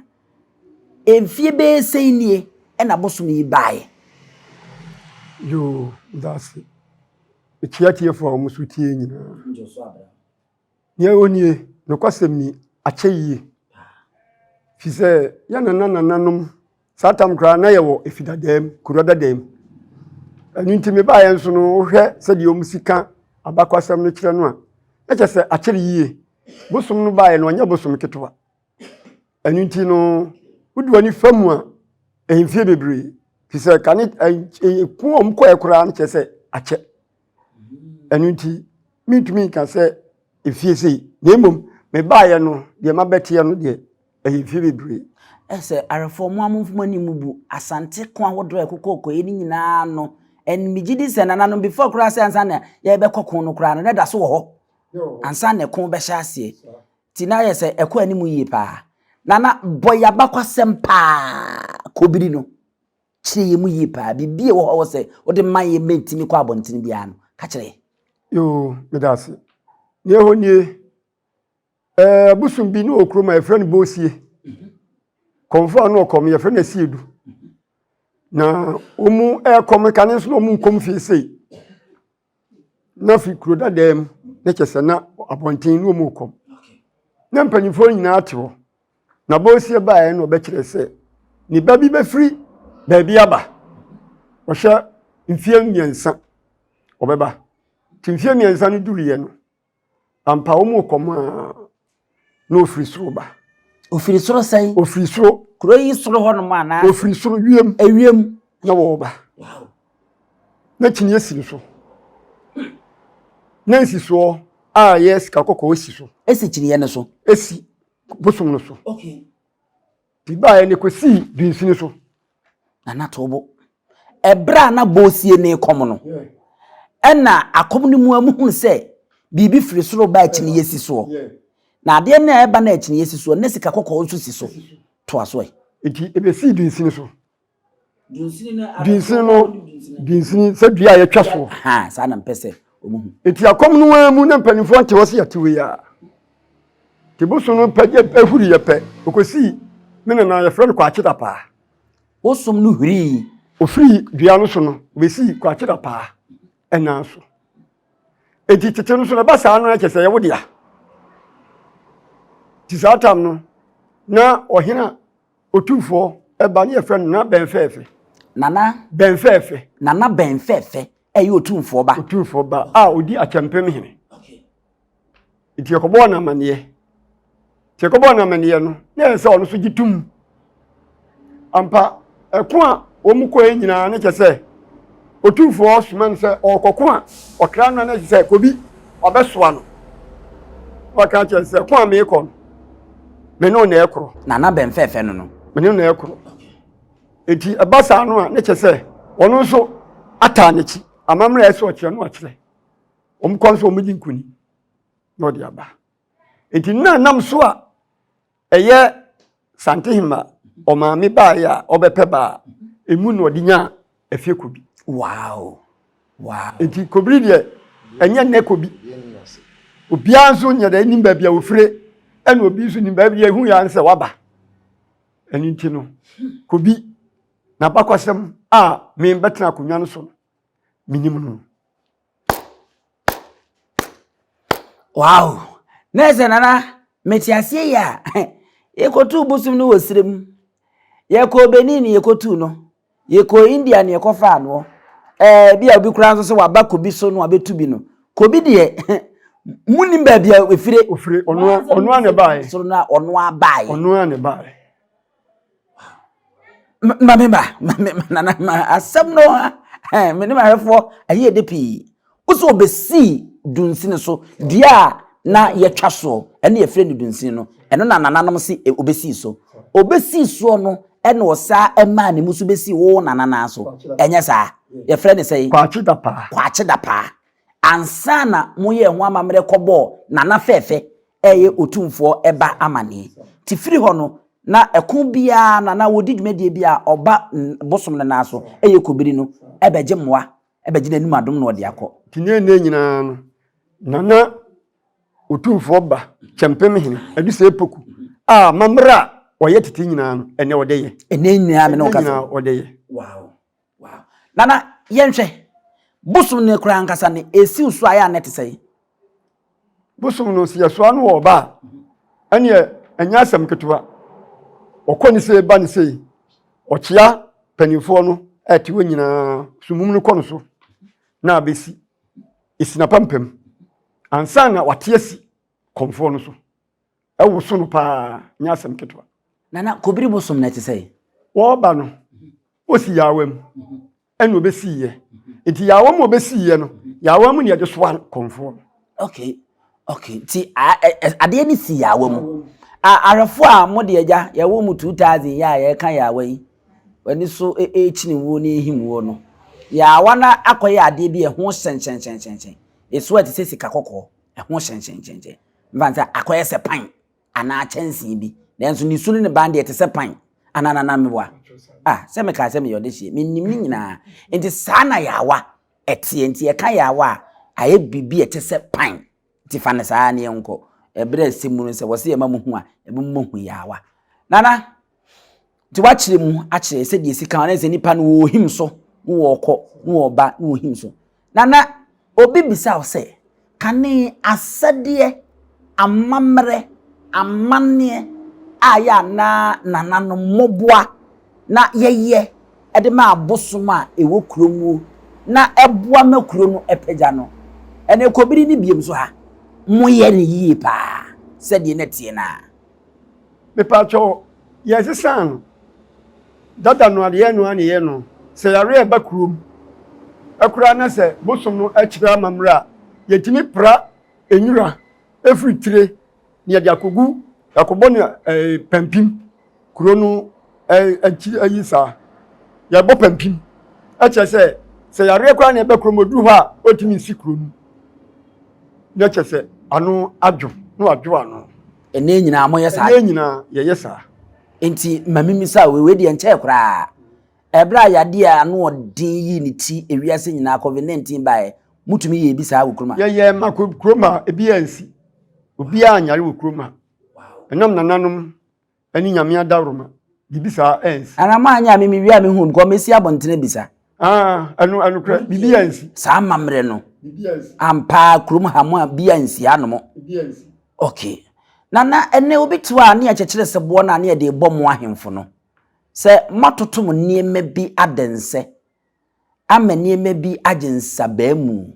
mfie bɛyɛ sɛn nie na bosom yi baeɛ? Yoo, meda ase. Mekyia atiefoɔ a wɔn nso tie nyinaa. Nea ɛwɔ nie, nokwasɛm ni, akyɛ yie. Fi sɛ yɛn nana nananom, saa tam koraa na yɛwɔ efi dadaa mu, kuro dadaa mu. Ɛno nti mebaeɛ nso no, wohwɛ sɛdeɛ wɔn si ka abakwasɛm no kyerɛ no a, na kyerɛ sɛ akyɛre yie. Bosom no baeɛ no, ɔnyɛ bosom ketewa. Ɛno nti no, wode w'ani fa mu a, ɛyɛ mfie bebree. Fi sɛ kane ɛko a wɔkɔɛ koraa no kyerɛ sɛ akyɛ. Ɛno nti, mentumi nka sɛ efie sei, na mmom mebaeɛ no, deɛ mabɛteɛ no deɛ, ɛyɛ mfie bebree. Ɛsɛ arefoɔ mo a momfa mo ani mmubu Asante ko ahodoɔ a ɛkokɔ kɔeɛ no nyinaa no, and megye di sɛ nananom before koraa sɛ ansa na yɛbɛkɔ ko no koraa no, na ɛda so wɔ hɔ ansa na ɛko bɛhyɛ aseɛ. Nti na ayɛ sɛ ɛkɔ anim yie paa. Nana, bɔ yɛn abakwasɛm paa, kobiri no. Kyerɛ yɛn mu yie paa. Biribi a ɛwɔ hɔ a ɛwɔ sɛ wode ma yɛn ma ɛtumi kɔ abɔntene biara no, ka kyerɛ yɛn. Yoo, meda ase. Nea ɛwɔ nie, ɛɛ bosom bi ne wɔ kurom a yɛfrɛ no Bosie. Kɔmfo a na ɔkɔm yɛfrɛ no Asiedu. Na wɔn ɛrekɔm kane nso na wɔn nkɔm fie sei. Na fi kuro dadaa mu ne kyɛ sɛ na abɔnten ne wɔn rekɔm. Na mpanimfoɔ nyinaa te hɔ. Na Bosie baeɛ na ɔbɛkyerɛ sɛ ne ba bi bɛfiri baabi aba. Ɔhyɛ mfeɛ mmiɛnsa ɔbɛba. Nti mfeɛ mmiɛnsa no duruiɛ no, ampa wɔn rekɔm a na ɔfiri soro ba. Ɔfiri soro sɛn? Ɔfiri soro. Kuro yi soro hɔnom anaa? Ɔfiri soro wiem. Ewiem. Na wɔreba. Wow. Na kyiniiɛ si ne so. Na nsisoɔ a ɛyɛ sika kɔkɔɔ si so. Esi kyiniiɛ no so. Esi bosom no so. Okay. Ti baeɛ no kɔsii dunsini so. Nana Tobo. Ɛberɛ a na Bosie ne kɔm no, ɛna akɔm no mu a muhunu sɛ biribi firi soro ba akyiniiɛ si soɔ. Na adeɛ no a ɛba no akyiniiɛ si soɔ, na sika kɔkɔɔ nso si so. Toa so ɛ. Nti ɛbɛsii dunsini so. Dunsini no, dunsini sɛ dua a yɛtwa soɔ. Ha, saa na mpɛ sɛ wɔn hu. Eti akɔm no ara mu na mpanimfoɔ nte hɔ sɛ yɛte wei a. Te bosom no pɛ ehuri yɛ pɛ, okosii me nana yɛfrɛ no Kwakye Dapaa. Bosom no hurii. Ofiri dua no so no, obesii Kwakye Dapaa ɛnan so. Eti tete no so na ɛba saa no kyɛ sɛ yɛwo dea. Ti saa tam no, na ɔhene a Otumfoɔ ba ne yɛfrɛ no Nana Bɛnfɛɛfɛ. Nana. Bɛnfɛɛfɛ. Nana Bɛnfɛɛfɛ ɛyɛ Otumfoɔ ba. Otumfoɔ ba a odi Akyɛmpem hene. Nti yɛkɔbɔɔ no amanneɛ. Nti yɛkɔbɔɔ no amanneɛ no, na ɛyɛ sɛ ɔno nso gye tom. Ampa, ɛko a wɔn kɔɛ nyinaa ne kyɛ sɛ Otumfoɔ soma no sɛ ɔrekɔko a ɔkra no na kyɛ sɛ kɔbi ɔbɛsoa no. Ɔka kyerɛ sɛ ko a meekɔ no, me ne wo na ɛkorɔ. Nana bɛn fɛɛfɛ no no. Me ne wo na ɛkorɔ. Eti ɛba saa no a ne kyɛ sɛ ɔno nso ataa n'akyi amammerɛ a ɛsɛ ɔkyerɛ no akyerɛ. Wɔn kɔ nso wɔn di nkoni na ɔde aba. Eti nna nam so a ɛyɛ Santehima ɔmaame baeɛ a ɔbɛpɛ baa emu na ɔde nyaa afie kobi. Wow. Wow. Eti kobiri deɛ ɛnyɛ nnɛ kobi. Obiara nso nyɛ dɛ nim baabi a ofire ɛna obi nso nim baabi a ehu yɛ sɛ waba. Ɛno nti no kobi n'abakwasɛm a me bɛtena akonnwa no so no menim no. Wow! Na ɛsɛ nana mete aseɛ yi a yɛkɔtuu bosom no wɔ serɛ mu yɛkɔɔ Benin yɛkɔtuu no yɛkɔɔ India ne yɛkɔfaa noɔ ɛɛ bi a obi koraa nso sɛ waba kobi so no abɛtu bi no kobi deɛ munim baabi a efire ofire ɔno ɔno a na ɛbaeɛ soro no a ɔno abaeɛ ɔno a na ɛbaeɛ Ma me ba, ma me nana ma asɛm no ha me ne m'ahwɛfoɔ ɛyɛ de pii. Wosɛ ɔbɛsii dunsini so dua a na yɛtwa soɔ ɛne yɛfrɛ no dunsini no ɛno na nananom se ɔbɛsii so. Ɔbɛsii soɔ no ɛna ɔsaa ɛmaa ne mu so bɛsii wo nana naa so. Ɛnyɛ saa? Yɛfrɛ no sɛn? Kwakye Dapaa. Kwakye Dapaa. Ansa na moyɛɛ ho amammerɛ kɔbɔɔ Nana Fɛɛfɛ a ɛyɛ Otumfoɔ ba amanneɛ. Nti firi hɔ no, na ɛko biara no anaa wɔdi dwumadie bi a ɔba bosom no nan so yɛ kobiri no bɛgye mmoa, bɛgye n'anim adom na ɔde akɔ. Nti ne ɛnnɛ nyinaa no, Nana Otumfoɔ ba Kyɛmpemhene Adusei Poku a amammerɛ a ɔyɛ tete nyinaa no, ɛnnɛ ɔde yɛ. Ɛnnɛ nyinaa me ne wo kasa. Ɛnnɛ nyinaa ɔde yɛ. Wow. Wow. Nana, yɛnhwɛ. Bosom no koraa ankasa no, esiw so a ɛyɛ a na ɛte sɛn? Bosom no, sɛ yɛsoa no wɔ ɔba a, ɛneɛ ɛnyɛ asɛm ketewa. Ɔkɔ ne sei ba ne sei. Ɔkyea mpanimfoɔ no a ɛte hɔ nyinaa, sumum no kɔ no so na abɛsi. Ɛsi n'apampam ansa na wate asi kɔmfoɔ no so. Ɛwoso no paa, nyɛ asɛm ketewa. Nana, Kobiri bosom no ɛte sɛn? Wɔreba no, ɔsi yaawa mu ɛna ɔbɛsiiɛ. Nti yaawa mu ɔbɛsiiɛ no, yaawa mu na yɛde soa kɔmfoɔ no. Okay, okay. Nti adeɛ no si yaawa mu. Ahwɛfoɔ a mo deɛ agya, yɛwɔ mu 2000 yi a yɛreka yaawa yi, w'ani so ɛrekyini wuo ne ɛrehim wuo no, yaawa no akɔyɛ adeɛ bi a ɛho hyɛnhyɛnhyɛnhyɛnhyɛn. Ɛso a ɛte sɛ sika kɔkɔɔ, ɛho hyɛnhyɛnhyɛnhyɛn. Mfa no sɛ akɔyɛ sɛ pan anaa kyɛnsee bi, nanso ne su ne ne ban deɛ ɛte sɛ pan anaa nanameboa. Ah, sɛ mekaa sɛ meyɛ ɔdehyeɛ, menim ne nyinaa. Nti saa na yaawa ɛteɛ. Nti yɛka yaawa a, ayɛ biribi a ɛte sɛ pan. Nti fa no saa ne yɛnkɔ. Ɛberɛ a ɛsɛ mu no sɛ wɔse yɛma mo hu a, yɛbɛma moahu yaawa. Nana, Nti wakyerɛ mu akyerɛ sɛdeɛ ɛsi kan na sɛ nipa no wɔhim so na wɔkɔ na wɔba na wɔhim so. Na na obi bisa wo sɛ kane asɛdeɛ, amammerɛ, amanneɛ a yɛ a na nananom moboa na yɛyɛ de ma abosom a ɛwɔ kuro mu na ɛboa ma kuro no pagya no, ɛnɛ kɔbiri ne biom so ha moyɛ no yie paa sɛdeɛ na ɛteɛ no a? Mepaakyɛw, yɛsesaa no. Dada no ade yɛ no ara na yɛyɛ no. Sɛ yare a ɛba kurom koraa na sɛ bosom no kyerɛ amammerɛ a, yɛtumi pra nwura firi tire na yɛde akɔgu, yɛakɔbɔ no eh, pampim kuro no akyi ayi saa. Yɛbɔ pampim ɛkyerɛ sɛ sɛ yareɛ koraa na ɛba kurom oduru hɔ a ɔntumi nsi kuro no na kyerɛ sɛ ano adwo na wadwo ano. Ɛnɛ nyinaa moyɛ saa? Ɛnɛ nyinaa yɛyɛ saa. Nti ma mimisa wei, wei deɛ nkyɛɛ koraa. Ɛberɛ a yadeɛ a ano ɔden yii ne ti ewiase nyinaa COVID-19 baeɛ, motumi yɛɛ bi saa wɔ kurom ha? Yɛyɛɛ ma kurom ha, ebi ansi. Obiara anyare wɔ kurom ha. Ɛnam nananom ɛne nyame adaworoma biribi saa ɛnsi. Ana maa nyɛ a me mewie a mehu because mesi abɔntene bisa. Ah, ɛno ɛno korɛ biribi ansi. Saa amammerɛ no. Biribi ansi. Ampaa kurom ha mo a bi ansi ha nom. Biribi ansi. Okay. Na na ɛnɛ obi te hɔ a ne yɛkyekyere seboɔ no a ne yɛde bɔ mo ahemfo no. Sɛ moatoto mo nneɛma bi adensɛ ama nneɛma bi agye nsabaamu.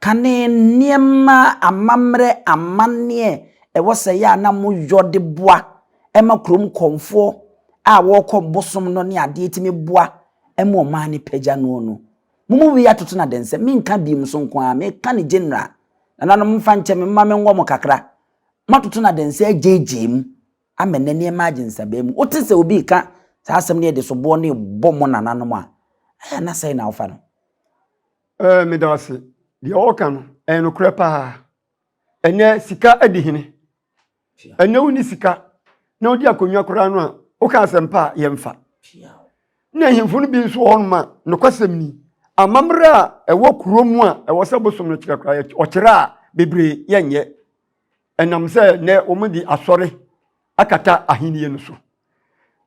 Kane nneɛma, amammerɛ, amanneɛ ɛwɔ sɛ yɛ a na moyɔ de boa ma kurom kɔmfoɔ a wɔrekɔ bosom no ne adeɛ tumi boa ma ɔman no pagya noɔ no. Mo mu wei atoto no adɛn sɛ menka biom so nko ara, meka no general. Nananom mfa nkyɛ me, momma menwɔ mo kakra. Moatoto no adɛn sɛ agyeegyee mu ama nnɛ nneɛma agye nsabaa mu. Wote sɛ obi reka saa asɛm no yɛde soboɔ no rebɔ mo nananom a, ɛyɛ a na sɛn na wofa no? Ɛɛ, meda ase. Deɛ ɔreka no, ɛyɛ nokorɛ paa. Ɛnɛ sika adi hene. Ɛnɛ wonni sika na wodi akonnwa koraa no a, woka asɛmpa a yɛmfa. Na ahemfo no bi nso wɔ hɔnom a, nokwasɛm ni, amammerɛ a ɛwɔ kuro mu a ɛwɔ sɛ bosom no kyerɛ koraa, ɔkyerɛ a bebree yɛnyɛ. Ɛnam sɛ nnɛ wɔde asɔre akata ahenni no so.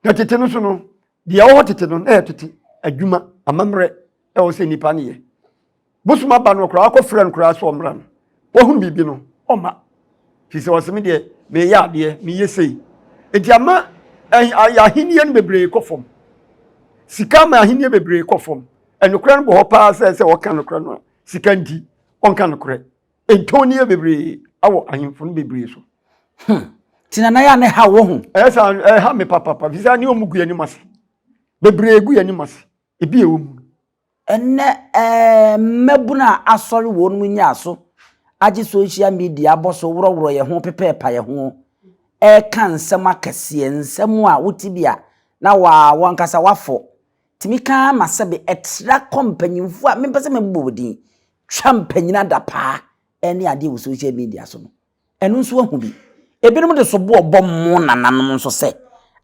Na tete no so no, deɛ ɛwɔ hɔ tete no, na ɛyɛ tete adwuma, amammerɛ ɛwɔ sɛ nnipa no yɛ. Bosom aba no koraa akɔfrɛ no koraa sɛ ɔmmra no, wahunu biribi no, ɔmma. Firi sɛ ɔsɛ me deɛ meyɛ adeɛ, meyɛ sei. Enti ama ahenni no bebree kɔ fam. Sika ama ahenni bebree kɔ fam. Ɛnokorɛ no bɔ hɔ paa sɛ sɛ ɔka nokorɛ no a, sika nti ɔnka nokorɛ. Ntɔnniɛ bebree awɔ ahemfo no bebree so. Hmm. Ti na na yɛ a ne ha wɔ ho. Ɛyɛ saa ɛha me papapa fi sɛ ne wɔn gu anim ase. Bebree gu anim ase. Ebi ɛwɔ mu. Ɛnɛ ɛɛ mmabunu a asɔre wɔn mu nyaa so agye social media abɔ so worɔworɔ yɛn ho pepɛɛpa yɛn ho ɛreka nsɛm akɛseɛ nsɛm a wote bi a na waa wɔn ankasa wafɔ tumi ka ma sɛbe ɛtra kɔ mpanyinfoɔ a mempɛ sɛ mebobɔ din. twa mpanyin adapaa ne adeɛ wɔ social media so no, ɛno nso ahu bi. Ebinom de soboɔ bɔ mo nananom nso sɛ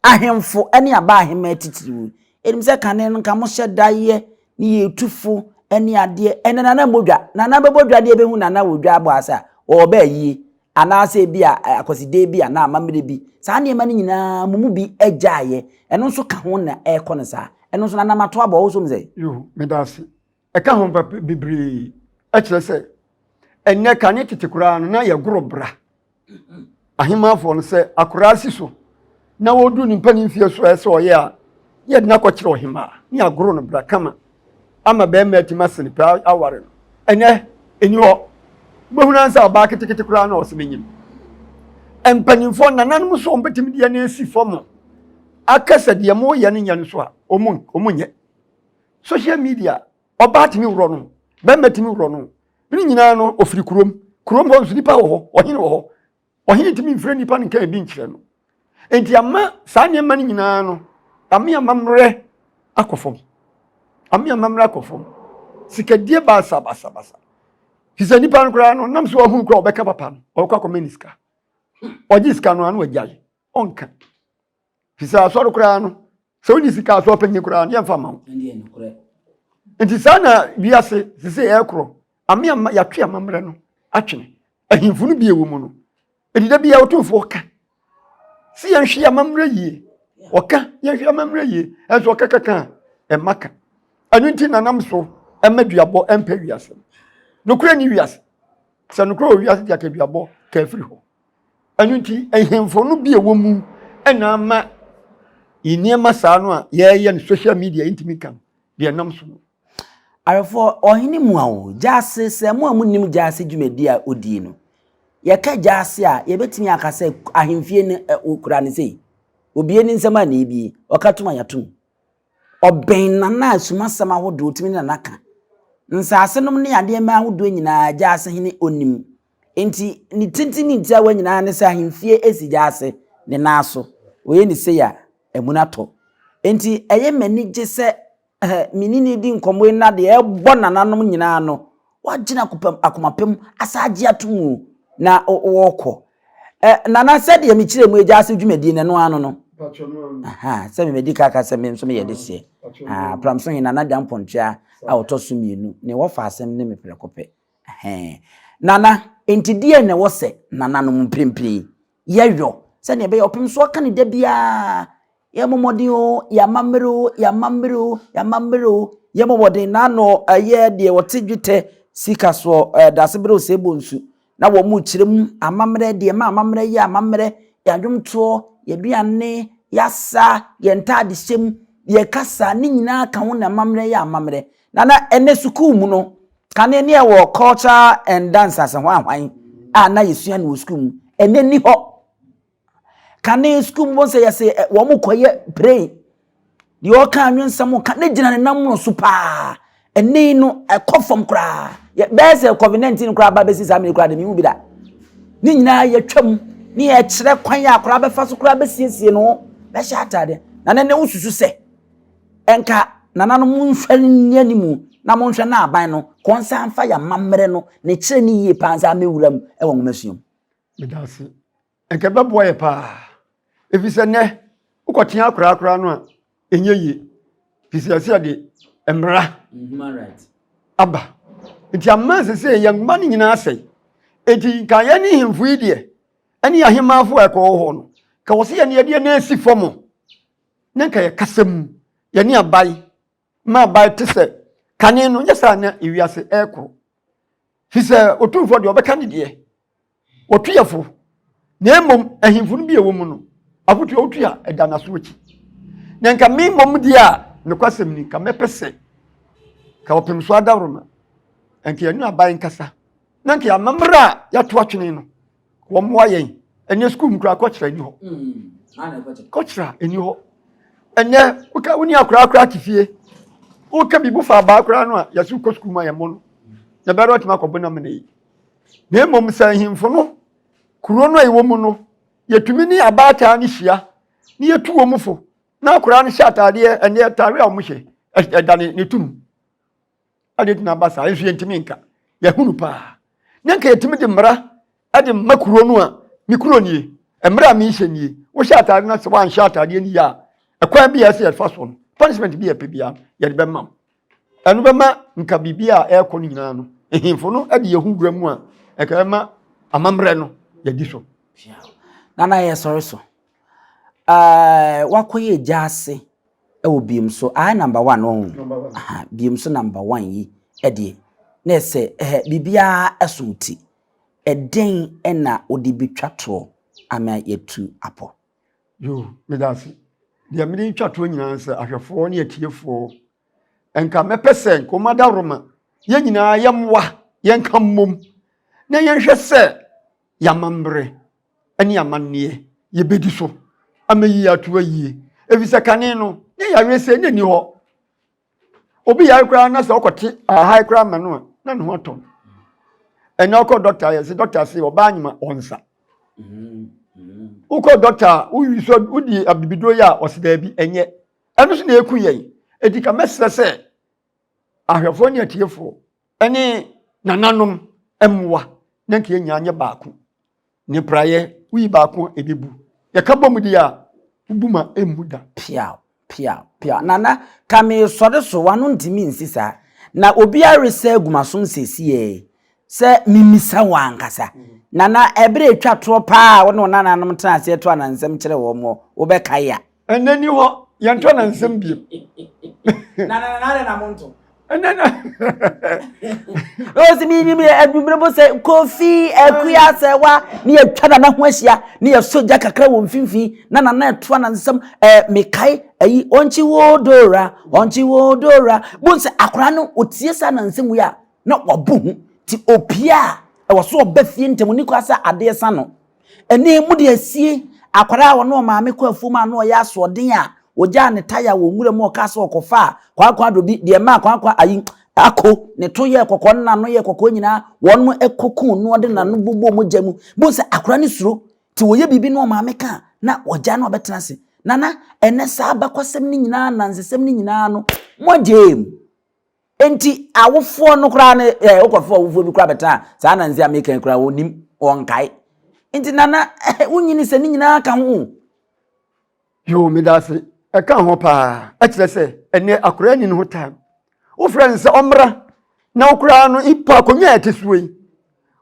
ahemfo ne aba ahemmaa titiriw. Ɛnim sɛ kane no nka mohyɛ da yɛ ne yɛ tufo ne adeɛ. Ɛnɛ nana mmɔ dwa. Nana bɛbɔ dwa deɛ bɛhu nana wɔ dwa abɔ ase a, ɔɔba ayie anaasɛ ebi a akwasideɛ bi anaa amammerɛ bi. Saa nneɛma no nyinaa mo mu bi agyaeɛ. Ɛno nso ka ho na ɛrekɔ no saa. Ɛno nso nana mato abɔ wo so mu sɛ. Yoo, meda ase. Ɛka ho papa bebree. Ɛkyerɛ sɛ ɛnnɛ kane tete koraa no na yɛgoro bra. Ahemmanfoɔ no sɛ akoraa si so na wɔdu ne mpanin mfeɛ so a ɛsɛ ɔyɛ a yɛde no akɔkyerɛ ɔhemaa ne agoro no bra kama ama bɛrima atumi asene pɛ aware no. Ɛnnɛ ɛni hɔ. Wobɛhunu ara sɛ ɔbaa ketekete koraa na ɔsɛ menyim. Mpanimfoɔ nananom nso wɔn bɛtumi deɛ no asi fam aka sɛ deɛ moyɛ no nyɛ no so a wɔn nyɛ. Social media ɔbaa tumi worɔ no bɛrima tumi worɔ no ne nyinaa no ofiri kurom kurom hɔ nso nipa wɔ hɔ ɔhene wɔ hɔ ɔhene ntumi mfrɛ nipa no nka ebi nkyerɛ no nti ama saa nneɛma no nyinaa no ame amammerɛ akɔ fam ame amammerɛ akɔ fam sikadie baasa baasa baasa fi sɛ nipa no koraa no nam so ɔhunu koraa ɔbɛka papa no ɔbɛkɔ akɔma ne sika ɔgye sika no ano agyae ɔnka Fi sɛ asɔre koraa no, sɛ wonni sika asɔre panyin koraa no, yɛmfa ma wo. Nti saa na wiase sese ɛrekorɔ. Ame ama yɛatwe amammerɛ no atwene. Ahemfo no bi ɛwɔ mu no, ɛdida bi a ɔtumfoɔ ka. Sɛ yɛnhwe amammerɛ yie, ɔka yɛnhwe amammerɛ yie, ɛnso ɔka kaka a ɛma ka. Ɛno nti nanam so ɛma duabɔ ɛmpɛ wiase. Nokorɛ ni wiase. Sɛ nokorɛ wɔ wiase deɛ aka duabɔ ka afiri hɔ. Ɛno nti, ahemfo no bi a ɛwɔ mu na ama nneɛma saa no a yɛreyɛ no social media ntumi nka no deɛ ɛnam so no. Awerɛfoɔ, ɔhene mua o, gyaase, sɛ mo a monnim gyaase dwumadi a ɔdie no, yɛka gyaase a, yɛbɛtumi aka sɛ ahemfie no ɔkura no sei. Obie ne nsam a na ebie, ɔka tom a yɛatom. Ɔbɛn Nana a sumasɛm ahodoɔ ɔtumi ne Nana ka. Nsaase nom ne adeɛ mma ahodoɔ nyinaa gyaase hene ɔnim. Enti ne tenten ne ntiawa nyinaa ne sɛ ahemfie si gyaase ne nan so. Ɔyɛ ne sei a, amuna tɔ. Enti ɛyɛ m'anigye sɛ me ne no redi nkɔmmɔ yi na deɛ ɛrebɔ nananom nyinaa no, wɔagyina akoma pa mu asan agye ato mu na wɔrekɔ. Nana, sɛdeɛ mekyerɛ mu agya ase dwumadie no, ɛno ano no. Sɛ memadi ka ka sɛ me nso meyɛ de seɛ. Pramso he Nana Gyampɔnkyea a ɔtɔ so mmienu ne wɔfa asɛm ne me prɛko pɛ. Nana, enti deɛn na ɛwɔ sɛ nananom mprempren yi yɛyɔ sɛdeɛ ɛbɛyɛ ɔpem so ɔka ne da biara yɛmmɔ mmɔden o yɛamammerɛ o yɛamammerɛ o yɛamammerɛ o yɛmmɔ mmɔden n'ano ɛyɛ deɛ wɔte dwetɛ sika soɔ ɛɛ dasebere o sɛ ɛbɔ nsu na wɔn mu kyerɛ mu amammerɛ deɛ ma amammerɛ yɛ amammerɛ yɛn adwomtoɔ yɛaduane yɛasa yɛn ntaade hyɛ mu yɛ kasa ne nyinaa ka ho na amammerɛ yɛ amammerɛ na na ɛnɛ sukuu mu no Kane ne ɛwɔ culture and dance ase hwan hwan a na yɛsua no wɔ sukuu mu. Ɛnɛ ni hɔ. Kane sukuu mu sɛ yɛsɛ wɔn kɔyɛ pray. Deɛ ɔka anwensɛm ka ne gyina ne nam no so paa. Ɛnɛ no ɛkɔ fam koraa. Bɛyɛ sɛ COVID-19 koraa ba bɛsi saa mmiri koraa de mehu bi da. Ne nyinaa yɛtwam ne yɛkyerɛ kwan a koraa bɛfa so koraa bɛsiesie no bɛhyɛ ataadeɛ. Na ne ne wosusu sɛ Nka nananom monhwɛ nni anim na monhwɛ na aban no kɔ nsa mfa yɛn amammerɛ no ne kyerɛ ne yie paa nsa mɛwura mu wɔ nwomasua mu. Meda ase. Nka ɛbɛboa yɛ paa. Ɛfiri sɛ nnɛ wokɔtea akoraa koraa no a ɛnyɛ yie. Firi sɛ yɛsɛ yɛde mmara aba. Nti ama sɛ sɛ yɛn mma no nyinaa asɛe. Nti nka yɛn ne hemfo yi deɛ ɛne ahemmaafo a ɛkɔwɔ hɔ no ka wɔ sɛ yɛne yɛde yɛn asi fam na nka yɛkasa mu, yɛne abae ma abae te sɛ kane no, nyɛ saa na ewiase ɛrekoro. Fi sɛ otumfoɔ deɛ ɔbɛka ne deɛ, wɔtu yɛ fo, na mmom ahemfo no bi a ɛwɔ mu no, afotu a wotu a ɛda n'aso akyi. Na nka me mmom deɛ a, nokwasɛm ni, nka mɛpɛ sɛ ka ɔpem so adaworoma, nka yɛne abae nkasa, na nka yɛamammerɛ a yɛato atwene no, wɔmmoa yɛn ɛnɛ sukuu mu koraa kɔkyerɛ ni hɔ mm, kɔkyerɛ ɛni hɔ ɛnɛ woka wo ne akoraa koraa te fie woka biribi fa abaa koraa no a yɛsɛ wokɔ sukuu mu a yɛmmɔ no na bɛrɛ watumi akɔbɔ no amena yi na mmom sɛ ahemfo no kuro no a ɛwɔ mu no yɛtumi ne abaataa no hyia ne yɛtu wɔ mu fo na akoraa no hyɛ ataadeɛ ɛnɛ ataadeɛ a wɔhyɛ ɛda ne tum Adɛn nti na aba saa? Nso yɛntumi nka. Yɛahunu paa. Na nka yɛtumi de mmara de ma kuro no a, me kuro nie, mmara a mehyɛ nie. Wohyɛ ataade no sɛ woanhyɛ ataadeɛ no yie a, ɛkwan bi a ɛsɛ yɛfa so no, punishment bi a yɛpɛ biara yɛde bɛma wo. Ɛno bɛma nka biribi a ɛrekɔ no nyinaa no, nhemfo no de yɛn ho wura mu a, ɛka bɛma amammerɛ no yɛdi so. Nana yɛsɔre so. Ɛɛ wakɔyɛ gya ase ɛwɔ biem so ayɛ number one ɔho. Aha biem so number one yi ɛdeɛ na ɛsɛ ɛhɛ biribiara ɛso ti. Ɛdɛn ɛna wode betwa toɔ ama yɛatu apɔ? Yoo, meda ase. Deɛ mede retwa toɔ nyinaa sɛ ahwɛfoɔ ne atiefoɔ, nka mɛpɛ sɛ nka wɔn adaworoma yɛn nyinaa yɛmmoa yɛnka mmom na yɛnhwɛ sɛ yɛamammerɛ ne amanneɛ yɛbɛdi so ama yie ato ayie. Ɛfiri sɛ kane no, ne yareɛ sɛ ne nni hɔ. Obi yare koraa na sɛ ɔkɔte ahae koraa ma no a, na ne ho atɔ no. Ɛnɛ ɔkɔ dɔkta yɛ sɛ dɔkta se ɔbaa nyima ɔnsa. Wokɔ dɔkta a woyi so wodi abibiduro yi a ɔse daabi ɛnyɛ. Ɛno so na ɛku yɛn. Enti ka mɛsrɛ sɛ ahwɛfoɔ ne atiefoɔ ɛne nananom mmoa na nka yɛn nyinaa nyɛ baako. Ne praeɛ woyi baako a ɛbɛbu. Yɛka bɔ mu deɛ a wobu ma ɛmmu da. Piaw piaw piaw. Nana ka meresɔre so w'ano ntumi nsi saa. Na obiara resɛ agu m'asom seesei sɛ memmisa wo ankasa. Nana ɛberɛ a ɛtwa toɔ paa a wo ne wo nananom tena aseɛ to anansɛm kyerɛ wɔn wɔ wobɛkae a? Ɛnɛ ni hɔ yɛnto anansɛm bio. Nana nana adɛn na monto? Ɛnɛ na. Ɔsi mi nim adwumire bo sɛ Kofi Akua Sɛwa ne yɛtwa nana ho ahyia ne yɛsɔ gya kakra wɔ mfimfini na nana ɛto anansɛm ɛɛ mekae ayi ɔnkye wo dora ɔnkye wo dora bo sɛ akwaraa no otie saa anansɛm wei a na wabɔ hu ti opie a ɛwɔ so ɔba fie ntɛm ni kɔ sɛ adeɛ sa no. Ɛnnɛ mode asie akwadaa a ɔne ɔmaame kɔ afuom a na ɔyɛ asoɔden a ɔgyaa ne taya wɔ nwura mu ɔkaa sɛ ɔkɔfaa kwaakwa adobi deɛ ɛmaa kwaakwa ayi ako ne to yɛɛ kɔkɔɔ ne n'ano yɛɛ kɔkɔɔ nyinaa wɔn kɔkuu no ɔde n'ano bobɔɔ mogya mu bohu sɛ akwadaa no suro nti wɔyɛ biribi na ɔmaame ka a na ɔgya na ɔbɛtena ase nana ɛnɛ saa abakwasɛm no nyinaa nansesɛm no nyinaa no moagyae mu. Enti awofoɔ no koraa no ɛ wokɔfo awofoɔ bi koraa bɛtena saa nansi a meka yi koraa wɔnim wɔnkae. Nti nana wonyini sɛ ne nyinaa ka ho. Yoo meda ase ɛka ho paa ɛkyerɛ sɛ ɛnɛ akwadaa ni ne ho time wofrɛ no sɛ ɔmmra na wo koraa no mpo akonnwa a ɛte soɔ yi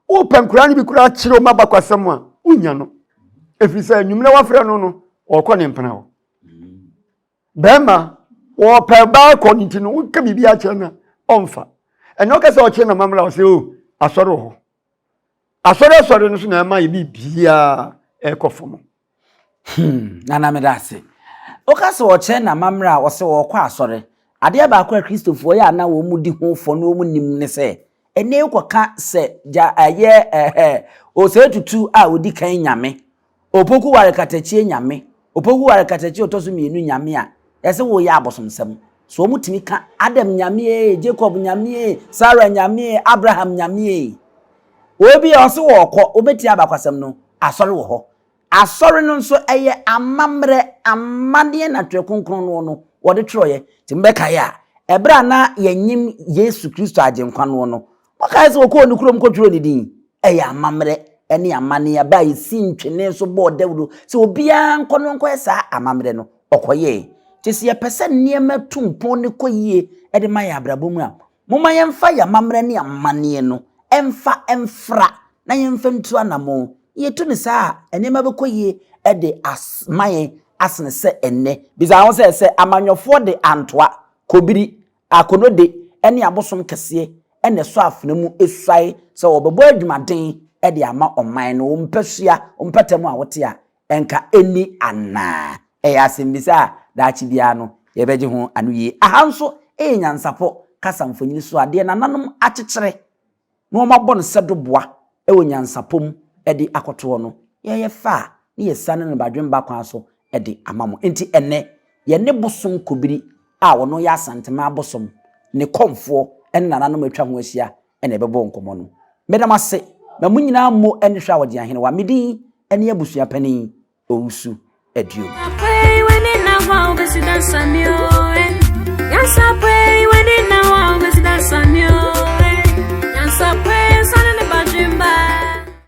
wopɛ nkoraa no bi koraa kyerɛ wɔn abakwasɛm a wonya no ɛfiri sɛ anwummerɛ wafrɛ no no ɔrekɔ ne mpena hɔ Bɛrima, wɔpɛ baa kɔ no nti no, woka biribi akyerɛ no a, ɔmfa. Ɛnna ɔka sɛ ɔkyerɛ na mamra ɔsɛ o, asɔre wɔ hɔ. Asɔre asɔre no so na ɛma yɛ biribiara ɛkɔ fam. Hmm, Nana meda ase. Woka sɛ ɔkyerɛ na mamra a ɔsɛ ɔkɔ asɔre. Adeɛ baako a Kristofoɔ yɛ a na wɔn di ho fɔ na wɔn nim ne sɛ, ɛnɛ wokɔka sɛ gya ɛyɛ ɛhɛ Osei Tutu a ɔdi kan nyame Opoku ware katakyie nyame. Opoku ware katakyie ɔtɔ so mienu nyame a, yɛse woyɛ abosomsɛm. So wɔn tumi ka Adam nyame ee, Jacob nyame ee, Sarah nyame ee, Abraham nyame ee. Obi a ɔse wɔɔkɔ, wobɛtie abakwasɛm no, asɔre wɔ hɔ. Asɔre no nso ɛyɛ amammerɛ, amanneɛ na Twerɛ Kronkron noɔ no wɔde twerɛeɛ. Nti mobɛkae a, ɛberɛ a na yɛnyem Yesu Kristo Agyenkwa noɔ no, Wɔkae sɛ wɔkɔɔ ne kurom kɔtwerɛɛ ne din. Ɛyɛ amammerɛ ne amanneɛ a yɛsii ntwene so bɔɔ dawuro sɛ obiara nkɔ no nkɔyɛ saa amammerɛ no, ɔkɔyɛe. Nti sɛ yɛpɛ sɛ nneɛma tu mpɔn ne kɔ yie de ma yɛn abrabɔ mu a, momma yɛmfa yɛn amammerɛ ne amanneɛ no mfa mfra na yɛmfa ntu anammɔn. Yɛtu no saa a, nneɛma bɛkɔ yie de ama yɛn asene sɛ ɛnnɛ. Bisa wo ho sɛ, sɛ amanyɔfoɔ de antoa, kobiri, Akonode ne abosom kɛseɛ na ɛsɔ afena mu suae sɛ wɔbɛbɔ adwumaden de ama ɔman no, wo mpasua, wo mpɔtam a wote a, ɛnka ɛnni anaa? Ɛyɛ asɛmmisa a daakye biara no yɛbɛgye ho anoyie. Aha nso yɛ nyansapɔ kasa mfonini so adeɛ nananom akyekyere na wɔabɔ no sɛ doboa wɔ nyansapɔ mu de akɔto hɔ no, yɛyɛ fɛ a, na yɛasiane no badwemba kwan so de ama mo. Enti ɛnnɛ, yɛne Bosom Kobiri a ɔno yɛ Asanteman abosom, ne kɔmfoɔ ne nananom a atwa ho ahyia na ɛbɛbɔ nkɔmmɔ no. Meda mo ase ma mo nyinaa mo ani hwɛ a wɔgye ahenewa. Me din ne Abusua Panin Owusu Aduom.